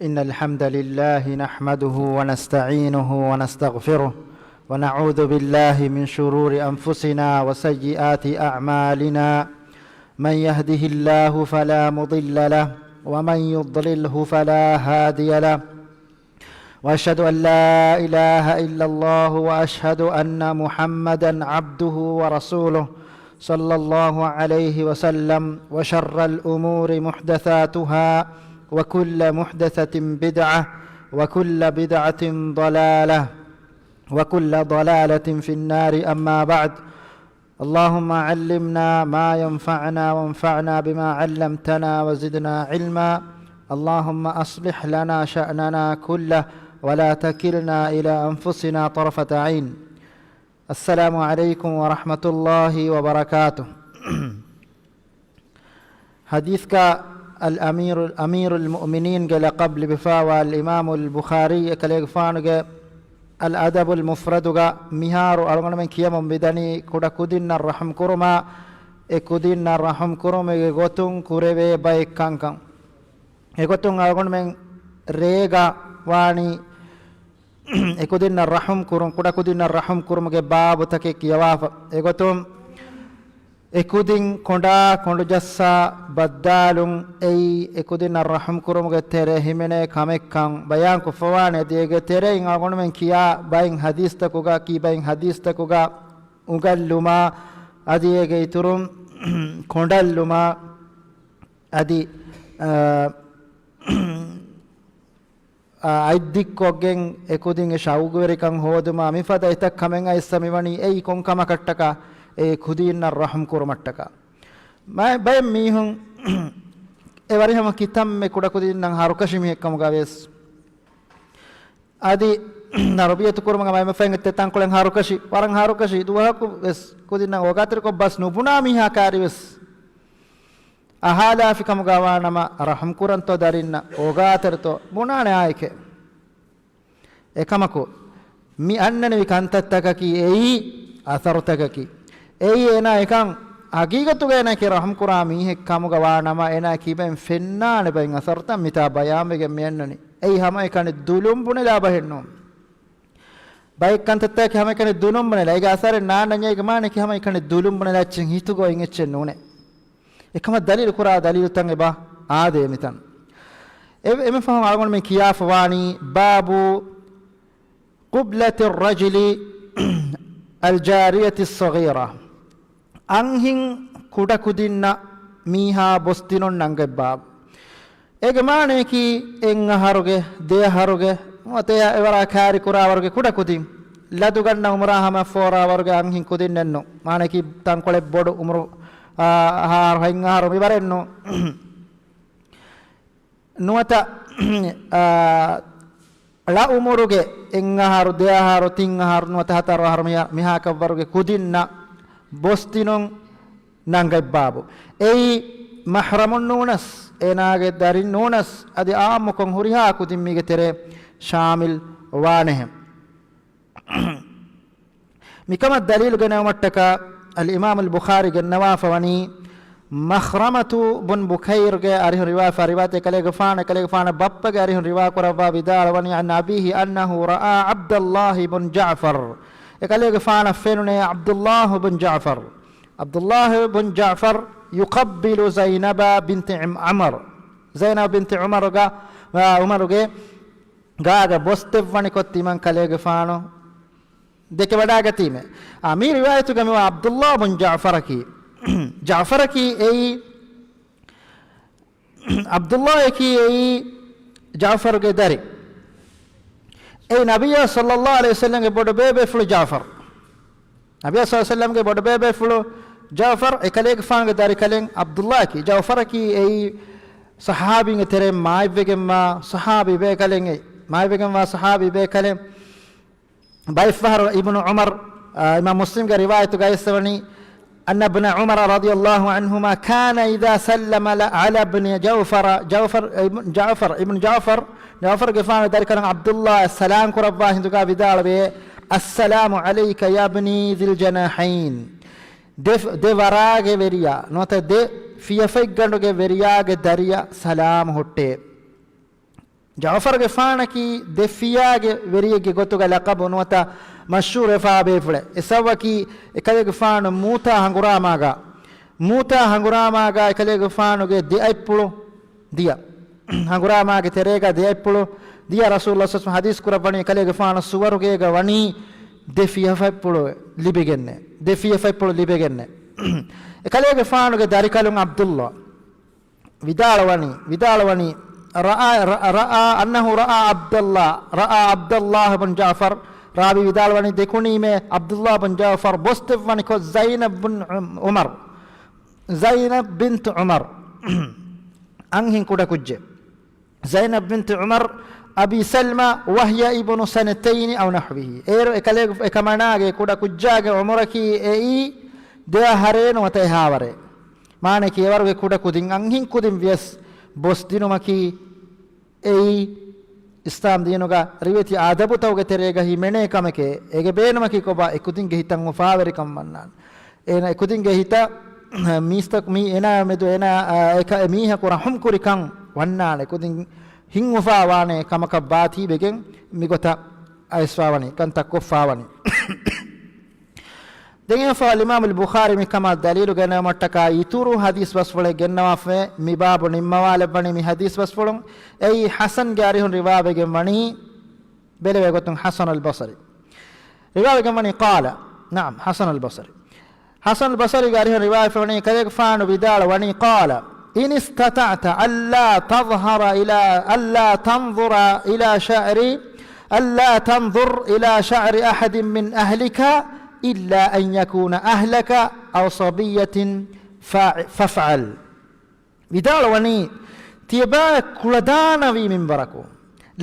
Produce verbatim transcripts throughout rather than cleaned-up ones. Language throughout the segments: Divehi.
إن الحمد لله نحمده ونستعينه ونستغفره، ونعوذ بالله من شرور أنفسنا وسيئات أعمالنا. من يهده الله فلا مضل له، ومن يضلله فلا هادي له. وأشهد أن لا إله إلا الله، وأشهد أن محمدا عبده ورسوله، صلى الله عليه وسلم. وشر الأمور محدثاتها، وكل محدثة بدعة، وكل بدعة ضلالة، وكل ضلالة في النار. أما بعد، اللهم علمنا ما ينفعنا، وانفعنا بما علمتنا، وزدنا علما. اللهم أصلح لنا شأننا كله، ولا تكلنا إلى أنفسنا طرفة عين. السلام عليكم ورحمة الله وبركاته. ޙަދީޘްގަ އަލްއަމީރު، އަމީރުލް މުއުމިނީންގެ ލަޤަބް ލިބިފައިވާ އަލްއިމާމުލް ބުޚާރީ އެކަލޭގެފާނުގެ އަލްއަދަބުލް މުފްރަދުގަ މިހާރު އަޅުގަނޑުމެން ކިޔަމުން މިދަނީ ކުޑަކުދިންނަށް ރަޙުމް ކުރުމާ، އެ ކުދިންނަށް ރަޙުމް ކުރުމުގެ ގޮތުން ކުރެވޭ ބައެއް ކަންކަން. އެގޮތުން އަޅުގަނޑުމެން ރޭގަ ވާނީ އެކުދިންނަށް ރަޙުމް ކުރުން، ކުޑަކުދިންނަށް ރަޙުމް ކުރުމުގެ ބާބުތަކެއް ކިޔަވާފަ. އެގޮތުން އެކުދިން ކޮނޑާ ކޮނޑުޖައްސާ ބައްދާލުން އެއީ އެކުދިންނަށް ރަޙުމް ކުރުމުގެ ތެރޭ ހިމެނޭ ކަމެއްކަން ބަޔާންކޮށްފަވާނެ. އަދި އޭގެ ތެރެއިން އަޅުގަނޑުމެން ކިޔާ ބައެއް ޙަދީޘްތަކުގަ، ކީ ބައެއް ޙަދީޘްތަކުގަ އުނގަންލުމާ، އަދި އޭގެ އިތުރުން ކޮނޑައްލުމާ، އަދި، އާ، އާ، އަތްދިއްކޮށްގެން އެކުދިންގެ ޝައުގުވެރިކަން ހޯދުމާ، މިފަދަ އެތައް ކަމެއް އައިސްފަ މިވަނީ އެއީ ކޮން ކަމަކަށްޓަކާ؟ އެ ކުދީންނަށް ރަޙުމް ކުރުމަށްޓަކާ. މަ-، ބައެއް މީހުން އެ ވަރިހަމަ ކިތަންމެ ކުޑަކުދިންނަށް ހަރުކަށި މީހެއްކަމުގަ ވެސް. އަދި ތަރުބިޔަތު ކުރުމުގަ މައިމަފައިން އެއްޗެއް ތަންކޮޅެއް ހަރުކަށި، ވަރަށް ހަރުކަށި، ދުވަހަކު ވެސް ކުދިންނަށް އޯގާތެރިކޮށް ބަސް ނުބުނާ މީހާ ކާރިވެސް. އަހާލާފިކަމުގަ ވާނަމަ ރަޙުމް ކުރަންތޯ ދަރިންނަށް އޯގާތެރިތޯ ބުނާނެ އާއެކޭ. އެކަމަކު، މި އަންނަނިވި ކަންތައްތަކަކީ އެއީ އަސަރުތަކަކީ. އެއީ އޭނާ އެކަން ހަގީގަތުގަ އޭނާއަކީ ރަޙުމް ކުރާ މީހެއް ކަމުގަ ވާނަމަ، އޭނާ ކިބައިން ފެންނާނެ ބައިން އަސަރުތައް މިތާ ބަޔާންވެގެން މިއަންނަނީ. އެއީ ހަމައެކަނި ދުލުން ބުނެލާ ބަހެއް ނޫން. ބައެއް ކަންތައްތަކަކީ ހަމައެކަނި ދުލުން ބުނެލާ. އޭގެ އަސަރެއް ނާންނަންޏާ އޭގެ މާނައަކީ ހަމައެކަނި ދުލުން ބުނެލާ އެއްޗެއް ހިތުގަ އޮތް އެއްޗެއް ނޫނޭ. އެކަމަށް ދަލީލު ކުރާ ދަލީލުތައް އެބަ އާދޭ މިތަން. އެ-، އެމެ ފަހުން އަޅުގަނޑުމެން ކިޔާފަ ވާނީ، باب قبلة الرجل الجارية الصغيرة. އަންހެން ކުޑަކުދިންނަށް މީހާ ބޮސްދިނުން ނަންގަތް ބާބު. އޭގެ މާނައަކީ އެއް އަހަރުގެ، ދެ އަހަރުގެ، ނުވަތަ އެވަރާ ކާރި ކުރާވަރުގެ ކުޑަކުދިން. ލަދުގަންނަ އުމުރާ ހަމަ ފޯރާވަރުގެ އަންހެން ކުދިންނެއްނު. މާނައަކީ ތަންކޮޅެއް ބޮޑު އުމުރު، އާ، އަހަރު ހަތް އަހަރު މިވަރެއްނު. ނުވަތަ، އާ، ޅަ އުމުރުގެ އެއް އަހަރު، ދެ އަހަރު، ތިން އަހަރު، ނުވަތަ ހަތަރު އަހަރު މިހާ-، މިހާކަށްވަރުގެ ކުދިންނަށް ބޮސްދިނުން ނަންގަތް ބާބު. އެއީ މަޙްރަމުން ނޫނަސް، އޭނާގެ ދަރިން ނޫނަސް، އަދި އާއްމުކޮށް ހުރިހާ ކުދިން މީގެ ތެރޭ ޝާމިލް ވާނެހެން. މިކަމަށް ދަލީލު ގެނައުމަށްޓަކާ، އަލްއިމާމުލް ބުޚާރީ ގެންނަވާފަ ވަނީ، މަޚްރަމަތު ބުން ބުކައިރުގެ އަރިހުން ރިވާފާ ރިވާތެއް، އެކަލޭގެފާނަ، އެކަލޭގެފާނަ ބައްޕަގެ އަރިހުން ރިވާކުރައްވާ ވިދާޅުވަނީ، عن أبيه أنه رأى عبد الله بن جعفر، އެކަލޭގެފާނަށް ފެނުނޭ ޢަބްދުﷲ ބުން ޖަޢްފަރު، ޢަބްދުﷲ ބުން ޖަޢްފަރު، يقبل زينب بنت عمر، ޒައިނަބް ބިންތި ޢުމަރުގަ، ޢުމަރުގެ ގާގަ ބޮސްދެއްވަނިކޮށް ތިމަން ކަލޭގެފާނު ދެކެވަޑާގަތީމެ. އާ، މި ރިވާޔަތުގަ މިވާ ޢަބްދުﷲ ބުން ޖަޢްފަރަކީ، ޖަޢްފަރަކީ އެއީ، ޢަބްދުﷲ އަކީ އެއީ ޖަޢްފަރުގެ ދަރި. އެއީ ނަބިއްޔާ ޞައްލަﷲ ޢަލައިހި ވަސައްލަމްގެ ބޮޑު ބޭބޭފުޅު ޖަޢްފަރު. ނަބިއްޔާ ޞައްލަﷲ ޢަލައިހި ވަސައްލަމްގެ ބޮޑު ބޭބޭފުޅު ޖަޢްފަރު، އެކަލޭގެފާނުގެ ދަރިކަލެއް ޢަބްދުﷲ އަކީ. ޖަޢްފަރަކީ އެއީ ޞަޙާބީންގެ ތެރެއިން މާތްވެގެންވާ، ޞަޙާބީ ބޭކަލެއް އެއީ. މާތްވެގެންވާ ޞަޙާބީ ބޭކަލެއް. ބައެއްފަހަރު އިބްނު ޢުމަރު، އާ، އިމާމް މުސްލިމްގެ ރިވާޔަތުގައި އައިސްފަވަނީ، أن ابن عمر رضي الله عنهما كان إذا سلم على ابن جعفر، ޖަޢުފަރު، އިބްނު ޖަޢުފަރު، އިބްނު ޖަޢުފަރު، ޖަޢުފަރުގެފާނު ދަރިކަލަން ޢަބްދުﷲ އަށް ސަލާމް ކުރައްވާ ހިނދުގަ ވިދާޅުވޭ، السلام عليك يا ابن ذي الجناحين. ދެ، ދެ ވަރާގެ ވެރިޔާ، ނުވަތަ ދެ ފިޔަފަތްގަނޑުގެ ވެރިޔާގެ ދަރިއަށް ސަލާމް ހުއްޓޭ. ޖަޢުފަރުގެފާނަކީ ދެ ފިޔާގެ ވެރިއެއްގެ ގޮތުގަ ލަޤަބު ނުވަތަ މަޝްހޫރުވެފާ ބޭފުޅެއް. އެ ސަބަބަކީ އެކަލޭގެފާނު މޫތާ ހަނގުރާމާގަ، މޫތާ ހަނގުރާމާގަ އެކަލޭގެފާނުގެ ދެ އަތްޕުޅު ދިޔަ. ހަނގުރާމާގެ ތެރޭގަ ދެ އަތްޕުޅު ދިޔަ. ރަސޫލުﷲ ޞައްލަﷲު ޢަލައިހި ވަސައްލަމަ ޙަދީޘް ކުރައްވަނީ އެކަލޭގެފާނު ސުވަރުގޭގަ ވަނީ ދެ ފިޔަފަތްޕުޅު ލިބިގެންނޭ. ދެ ފިޔަފަތްޕުޅު ލިބިގެންނޭ. އެކަލޭގެފާނުގެ ދަރިކަލުން ޢަބްދުﷲ ވިދާޅުވަނީ، ވިދާޅުވަނީ، رأى، رأى، أنه رأى عبد الله، رأى عبد الله بن جعفر، ރާވީ ވިދާޅުވަނީ ދެކުނީމޭ ޢަބްދުﷲ ބިން ޖަޢުފަރު ބޮސްދެއްވަނިކޮށް ޒައިނަބް ބިން ޢުމަރު، ޒައިނަބް ބިންތު ޢުމަރު، އަންހެން ކުޑަކުއްޖެއް. ޒައިނަބް ބިންތު ޢުމަރު، أبي سلمى، وهي ابن سنتين أو نحوه. އޭރު އެކަލޭގެ، އެކަމަނާގެ ކުޑަކުއްޖާގެ ޢުމުރަކީ އެއީ ދެ އަހަރޭ ނުވަތަ އެހާވަރޭ. މާނައަކީ އެވަރުގެ ކުޑަކުދިން، އަންހެންކުދިން ވިޔަސް ބޮސްދިނުމަކީ އެއީ އިސްލާމް ދީނުގަ ރިވެތި އަދަބުތަކުގެ ތެރޭގަ ހިމެނޭ ކަމެކޭ. އޭގެ ބޭނުމަކީ ކޮބާ؟ އެކުދިންގެ ހިތަށް އުފާވެރިކަން ވަންނާނެ. އޭނަ އެކުދިންގެ ހިތަށް މީސްތަކު، މީ އޭނާ މެދު އޭނާ، އާ، އެކަ-، އެ މީހަކު ރަޙުމް ކުރިކަން ވަންނާނެ. އެކުދިން ހިތް އުފާވާނެ ކަމަކަށް ވާތީ ވެގެން މިގޮތަށް އައިސްފާވަނީ، ކަންތައް ކޮށްފާވަނީ. ދެން އެފަ އިމާމުލް ބުޚާރީ މިކަމާ ދަލީލު ގެނައުމަށްޓަކާ އިތުރު ޙަދީޘް ބަސްފުޅެއް ގެންނަވާފައި މި ބާބު ނިންމަވާލެއްވަނީ މި ޙަދީޘް ބަސްފުޅުން. އެއީ ޙަސަންގެ އަރިހުން ރިވާވެގެން ވަނީ، ބެލެވޭ ގޮތުން ޙަސަނުލް ބަޞްރީ ރިވާވެގެން ވަނީ، قال، نعم، ޙަސަނުލް ބަޞްރީ. ޙަސަނުލް ބަޞްރީގެ އަރިހުން ރިވާވެފަ ވަނީ، ކަލޭގެފާނު ވިދާޅުވަނީ، قال، إن استطعت ألا تظهر إلى، ألا تنظر إلى شعر، ألا تنظر إلى شعر أحد من أهلك إلا أن يكون أهلك أو صبية ف-، فافعل. ވިދާޅުވަނީ، ތިޔަބާ ކުޅަދާނަވީ މިންވަރަކު،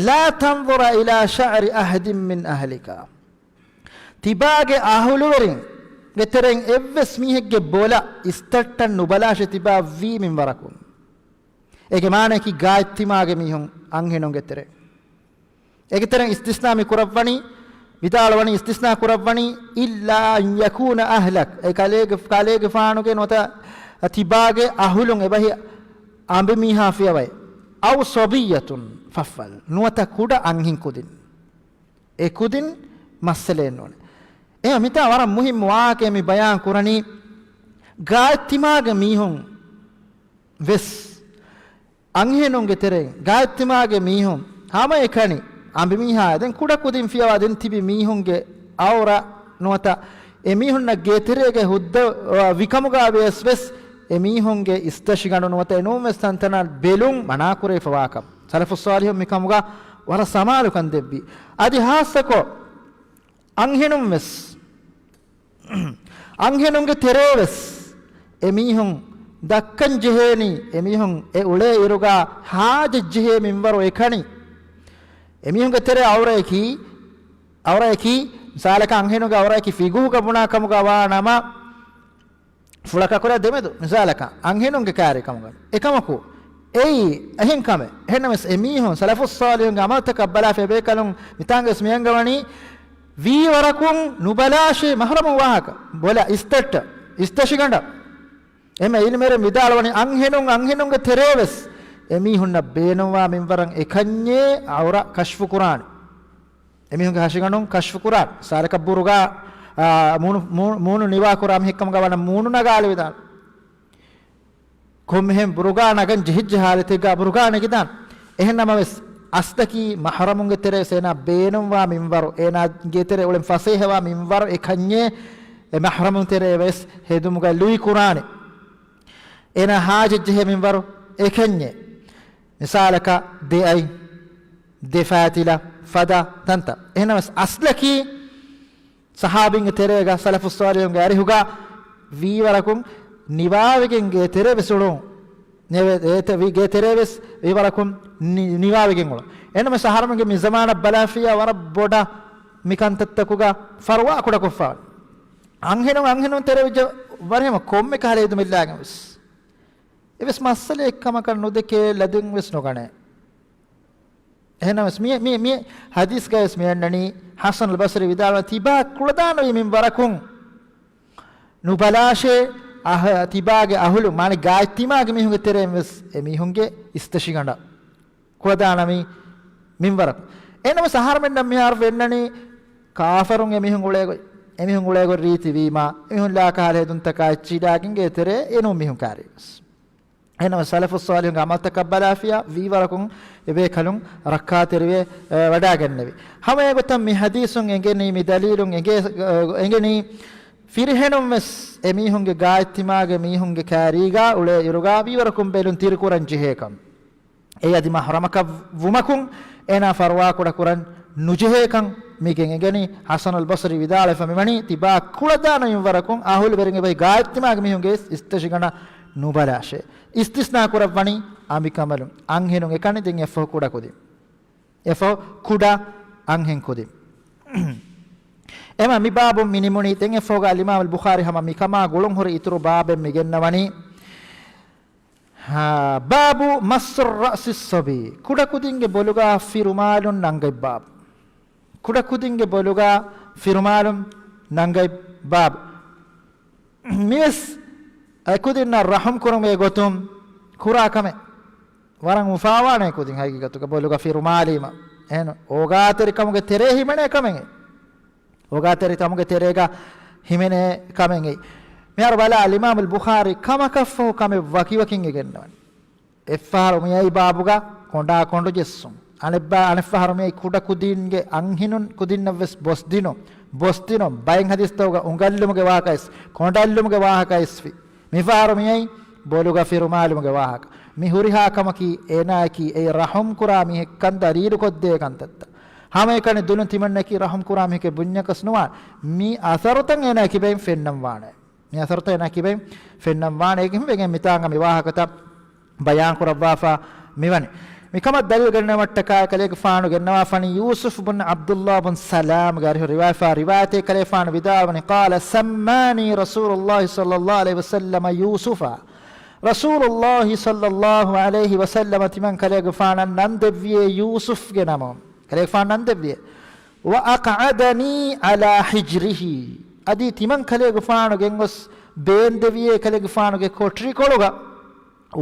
لا تنظر إلى شعر أحد من أهلك. ތިބާގެ އަހުލުވެރިންގެ ތެރެއިން އެއްވެސް މީހެއްގެ ބޮލަށް އިސްތައްޓަން ނުބަލާށޭ ތިބާ ވީ މިންވަރަކުން. އޭގެ މާނައަކީ ގާތްތިމާގެ މީހުން އަންހެނުންގެ ތެރެ. އޭގެ ތެރެއިން އިސްތިސްނާ މި ކުރައްވަނީ، ވިދާޅުވަނީ އިސްތިސްނާ ކުރައްވަނީ، إلا أن يكون أهلك، އެ ކަލޭގެ، ކަލޭގެފާނުގެ ނުވަތަ ތިބާގެ އަހުލުން އެބަހި އަނބިމީހާ ފިޔަވައި، أو صبية فافعل، ނުވަތަ ކުޑަ އަންހެން ކުދިން. އެ ކުދިން މައްސަލައެއް ނޫނޭ. އެހެން މިތާ ވަރަށް މުހިއްމު ވާހަކައެއް މި ބަޔާން ކުރަނީ، ގާތްތިމާގެ މީހުން ވެސް އަންހެނުންގެ ތެރެއިން ގާތްތިމާގެ މީހުން ހަމައެކަނި އަނބިމީހާ ދެން ކުޑަ ކުދިން ފިޔަވާ ދެން ތިބި މީހުންގެ އައުރަ ނުވަތަ އެ މީހުންނަށް ގޭތެރޭގަ ހުއްދަ ވިކަމުގަ ވިޔަސް ވެސް އެ މީހުންގެ އިސްތަށިގަނޑު ނުވަތަ އެނޫންވެސް ތަންތަނަށް ބެލުން މަނާކުރެވިފަވާކަން. ސަލަފުއް ޞާލިޙުން މިކަމުގަ ވަރަށް ސަމާލުކަން ދެއްވި. އަދި ހާއްސަކޮށް އަންހެނުން ވެސް، އަންހެނުންގެ ތެރޭ ވެސް އެމީހުން ދައްކަން ޖެހޭނީ، އެމީހުން އެ އުޅޭ އިރުގަ ހާޖަތް ޖެހޭ މިންވަރު އެކަނި. އެމީހުންގެ ތެރޭ އައުރައަކީ، އައުރައަކީ، މިސާލަކަށް އަންހެނުންގެ އައުރައަކީ ފިގުހުގަ ބުނާ ކަމުގަ ވާ ނަމަ، ފުޅަކަކުރާ ދެމެދު، މިސާލަކަށް އަންހެނުންގެ ކާރި ކަމުގަ އެކަމަކު އެއީ އެހެން ކަމެއް. އެހެންނަމަވެސް އެމީހުން ސަލަފުއް ޞާލިޙުންގެ ޢަމަލުތަކަށް ބަލާފަ އެބޭކަލުން މިތާނގަވެސް މިއަންގަވަނީ ވީވަރަކުން ނުބަލާށޭ މަޙްރަމު ވާހަކަ ބޮލަށް އިސްތައްޓަށް، އިސްތަށިގަނޑަށް. އެންމެ ޢިލްމުވެރިން ވިދާޅުވަނީ އަންހެނުން އަންހެނުންގެ ތެރޭވެސް އެމީހުންނަށް ބޭނުންވާ މިންވަރަށް އެކަންޏޭ ޢައުރަ ކަޝްފުކުރާނެ. އެމީހުންގެ ހަށިގަނޑުން ކަޝްފުކުރާނެ. މިސާލަކަށް ބުރުގާ، އާ، މޫނު، މޫ-، މޫނު ނިވާކުރާ މީހެއްކަމުގަ ވަނަ މޫނު ނަގާލެވިދާނެ. ކޮންމެހެން ބުރުގާ ނަގަން ޖެހިއްޖެ ހާލަތެއްގަ ބުރުގާ ނެގިދާނެ. އެހެންނަމަވެސް، އަސްލަކީ މަޙްރަމުންގެ ތެރޭ އޭނާ ބޭނުންވާ މިންވަރު، އޭނާގެ ތެރޭ އުޅެން ފަސޭހަވާ މިންވަރު އެކަންޏޭ، އެ މަޙްރަމުން ތެރޭ ވެސް ހެދުމުގަ ލުއި ކުރާނެ. އޭނާ ހާޖަތް ޖެހޭ މިންވަރު އެކަންޏޭ. މިސާލަކަށް ދެ އަތް، ދެ ފައިތިލަ، ފަދަ ތަންތަން. އެހެންނަމަވެސް އަސްލަކީ ޞަޙާބީންގެ ތެރޭގަ، ސަލަފުއް ޞާލިޙުންގެ އަރިހުގަ ވީވަރަކުން ނިވާވެގެން ގޭތެރޭ ވެސް އުޅުން. ނެވެ-، އޭތެ-، ވީ-، ގޭތެރޭ ވެސް ވީވަރަކުން ނި-، ނިވާވެގެން އުޅުން. އެހެންނަމަވެސް އަހަރެމެންގެ މި ޒަމާނަށް ބަލާފިއްޔާ ވަރަށް ބޮޑަށް މި ކަންތައްތަކުގަ ފަރުވާ ކުޑަކޮށްފާވަނީ. އަންހެނުން އަންހެނުން ތެރޭ ވެއްޖެ ވަރެމަ ކޮންމެ ކަހަލަ އެދުމެއްލާގެން ވެސް. އެވެސް މައްސަލައެއް ކަމަކަށް ނުދެކޭ، ލަދެން ވެސް ނުގަނޭ. އެހެންނަމަވެސް މި، މި، މި ޙަދީޘްގައިވެސް މި އަންނަނީ ޙަސަނުލް ބަޞްރީ ވިދާޅުވަނީ ތިބާ ކުޅަދާނަވީ މިންވަރަކުން ނުބަލާށޭ، އަހަ، ތިބާގެ އަހުލު، މާނަ ގާތްތިމާގެ މީހުންގެ ތެރެއިން ވެސް އެ މީހުންގެ އިސްތަށިގަނޑަށް ކުޅަދާނަވީ މިންވަރަކު. އެނަމަ ސަހަރަމެންނަށް މިހާރު ފެންނަނީ ކާފަރުން އެމީހުން އުޅޭގޮތް، އެމީހުން އުޅޭގޮތް ރީތި ވީމާ، އެމީހުން ލާކަހާލަ ހެދުންތަކާ އެއްޗިހި ޑާގިންގެ ތެރޭ އެނޫން މީހުން ކާރީވެސް. އެނަމަ ސަލަފުއް ޞާލިޙުންގެ ޢަމަލުތަކަށް ބަލާފިޔާ ވީވަރަކުން އެބޭކަލުން ރައްކާތެރިވެ، އެ، ވަޑާގެންނެވި. ހަމަ އެގޮތަށް މި ޙަދީޘުން އެނގެނީ، މި ދަލީލުން އެނގޭ، އެ، އެނގެނީ ފިރިހެނުން ވެސް އެމީހުންގެ ގާތްތިމާގެ މީހުންގެ ކާރީގާ އުޅޭ އިރުގާ ވީވަރަކުން ބެލުން ތިރިކުރަން ޖެހޭކަން. އެއީ އަދި މަޙްރަމަކަށް ވުމަކުން އޭނާ ފަރުވާކުޑަ ކުރަން ނުޖެހޭކަން މިގެން އެނގެނީ. ޙަސަނުލް ބަޞްރީ ވިދާޅުވެފަ މިވަނީ ތިބާ ކުޅަދާނަ މިންވަރަކުން އަހުލުވެރިން އެބަހި ގާތްތިމާގެ މީހުންގެ އިސްތަށިގަނޑަށް ނުބަލާށޭ. އިސްތިސްނާ ކުރައްވަނީ އަނބިކަނބަލުން. އަންހެނުން އެކަނި ދެން އެއަށްފަހު ކުޑަކުދިން. އެއަށްފަހު ކުޑަ އަންހެން ކުދިން. އެމަ މި ބާބުން މި ނިމުނީ. ދެން އެއަށްފަހުގަ އަލްއިމާމުލް ބުޚާރީ ހަމަ މިކަމާ ގުޅުންހުރި އިތުރު ބާބެއް މި ގެންނަވަނީ. ހާ، ބާބު މައްސު ރައްސި ޞަބީ، ކުޑަކުދިންގެ ބޮލުގާ ފިރުމާލުން ނަންގަތް ބާބު. ކުޑަކުދިންގެ ބޮލުގާ ފިރުމާލުން ނަންގަތް ބާބު. މިވެސް އެކުދިންނަށް ރަޙުމް ކުރުމުގެ ގޮތުން ކުރާ ކަމެއް. ވަރަށް އުފާވާނެ ކުދިން ހަގީގަތުގަ ބޮލުގަ ފިރުމާލީމަ. އެހެން އޯގާތެރިކަމުގެ ތެރޭ ހިމެނޭ ކަމެއް. އޯގާތެރިކަމުގެ ތެރޭގަ ހިމެނޭ ކަމެއް. މިހާރު ބަލާ، އަލްއިމާމުލް ބުޚާރީ ކަމަކަށްފަހު ކަމެއް ވަކިވަކިން އެ ގެންނަވަނީ. އެއްފަހަރު މިއައީ ބާބުގަ ކޮނޑާ ކޮނޑު ޖެއްސުން. އަނެއްބާ، އަނެއްފަހަރު މިއައީ ކުޑަ ކުދިންގެ އަންހެނުން ކުދިންނަށްވެސް ބޮސްދިނުން، ބޮސްދިނުން. ބައެއް ޙަދީޘްތަކުގަ އުނގައްލުމުގެ ވާހަކައިސް، ކޮނޑައްލުމުގެ ވާހަކައިސްފި. މިފަހަރު މިއައީ ބޮލުގަ ފިރުމާލުމުގެ ވާހަކަ. މި ހުރިހާ ކަމަކީ އޭނާއަކީ އެ ރަޙުމް ކުރާ މީހެއްކަން ދަލީލުކޮށްދޭ ކަންތައްތައް. ހަމައެކަނި ދުލުން ތިމަންނަކީ ރަޙުމް ކުރާ މީހެކޭ ބުންޏަކަސް ނުވާނެ. މި އަސަރުތައް އޭނާ ކިބައިން ފެންނަން ވާނެ. މި އަސަރުތައް އޭނާ ކިބައިން ފެންނަން ވާނެ. އޭގެ ހިނދުން މިތާނގަ މި ވާހަކަތައް ބަޔާން ކުރައްވާފަ މިވަނީ. މިކަމަށް ދަލީލު ގެންނަވަންޏަށްޓަކާ ކަލޭގެފާނު ގެންނަވާފަނީ ޔޫސުފް ބުން ޢަބްދުﷲ ބުން ސަލާމްގެ އަރިހު ރިވާޔަތްފާ ރިވާޔަތެއް. ކަލޭގެފާނު ވިދާޅުވަނީ، قال سماني رسول الله صلى الله عليه وسلم يوسفا. ރަސޫލުﷲ ޞައްލަﷲ ޢަލައިހި ވަސައްލަމަ ތިމަން ކަލޭގެފާނަށް ނަން ދެއްވިއޭ ޔޫސުފްގެ ނަމުން. ކަލޭގެފާނު ނަން ދެއްވިއޭ. وأقعدني على حجره. އަދި ތިމަން ކަލޭގެފާނު ގެންގޮސް ބޭންދެވިއޭ ކަލޭގެފާނުގެ ކޮޓަރިކޮޅުގަ.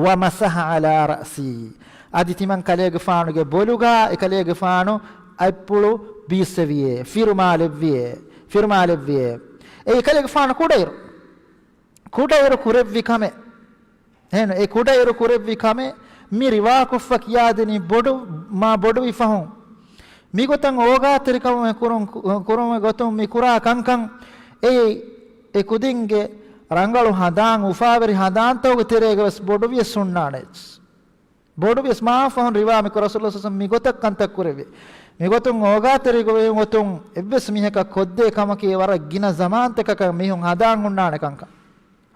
ومسح على رأسي. އަދި ތިމަން ކަލޭގެފާނުގެ ބޮލުގަ އެކަލޭގެފާނު އަތްޕުޅު ބީއްސެވިއޭ، ފިރުމާލެއްވިއޭ، ފިރުމާލެއްވިއޭ. އެއީ ކަލޭގެފާނު ކުޑައިރު، ކުޑައިރު ކުރެއްވި ކަމެއް. އެހެން އެ ކުޑައިރު ކުރެއްވި ކަމެއް މި ރިވާކޮށްފަ ކިޔާދިނީ ބޮޑު، މާ ބޮޑުވި ފަހުން. މިގޮތަށް އޯގާތެރިކަމެއް ކުރުން، ކުރުމުގެ ގޮތުން މި ކުރާ ކަންކަން އެއީ އެ ކުދިންގެ ރަނގަޅު ހަނދާން، އުފާވެރި ހަނދާންތަކުގެ ތެރޭގަވެސް ބޮޑުވިޔަސް ހުންނާނެ. ބޮޑުވިޔަސް މާ ފަހުން ރިވާ މިކުރި ރަސޫލުﷲ ޞައްލަﷲ ޢަލައިހި ވަސައްލަމަ މިގޮތަށް ކަންތައް ކުރެއްވި. މިގޮތުން އޯގާތެރި ގޮތުން އެއްވެސް މީހަކަށް ކޮށްދޭ ކަމަކީ ވަރަށް ގިނަ ޒަމާންތަކަކަށް މީހުން ހަނދާން ހުންނާނެ ކަންކަން.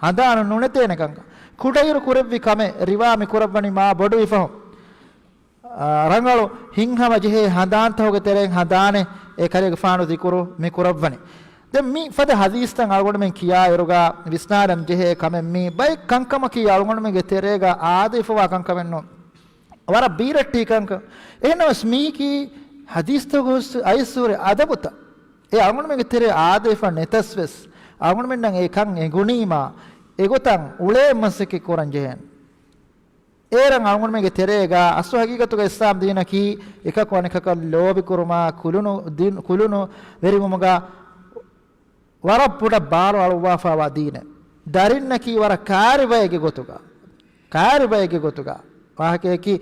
ހަނދާނު ނުނެތޭނެ ކަންކަން. ކުޑައިރު ކުރެއްވި ކަމެއް ރިވާ މި ކުރައްވަނީ މާ ބޮޑުވި ފަހުން. އާ، ރަނގަޅު ހިތްހަމަ ޖެހޭ ހަނދާންތަކުގެ ތެރެއިން ހަނދާނެއް އެ ކަލޭގެފާނު ޛިކުރު މި ކުރައްވަނީ. ދެން މި ފަދަ ޙަދީޘްތައް އަޅުގަނޑުމެން ކިޔާ އިރުގަ ވިސްނާލަން ޖެހޭ ކަމެއް މީ. ބައެއް ކަންކަމަކީ އަޅުގަނޑުމެންގެ ތެރޭގަ އާދަވެފަވާ ކަންކަމެއް ނޫން. ވަރަށް ބީރައްޓީ ކަންކަން. އެހެންނަމަވެސް މީކީ ޙަދީޘްތަކުގަ އައިސްހުރި އަދަބުތައް. އެ އަޅުގަނޑުމެންގެ ތެރޭ އާދަވެފަ ނެތަސްވެސް، އަޅުގަނޑުމެންނަށް އެ ކަން އެނގުނީމާ، އެގޮތަށް އުޅޭ މަސައްކަތް ކުރަން ޖެހޭނެ. އޭރަށް އަޅުގަނޑުމެންގެ ތެރޭގަ އަސްލު ހަގީގަތުގަ އިސްލާމް ދީނަކީ އެކަކު އަނެކަކަށް ލޯބިކުރުމާ، ކުލުނު ދިން، ކުލުނު ވެރިވުމުގަ ވަރަށް ބޮޑަށް ބާރު އަޅުއްވާފައިވާ ދީނެއް. ދަރިންނަކީ ވަރަށް ކާރި ބައެއްގެ ގޮތުގަ، ކާރި ބައެއްގެ ގޮތުގަ، ވާހަކަޔަކީ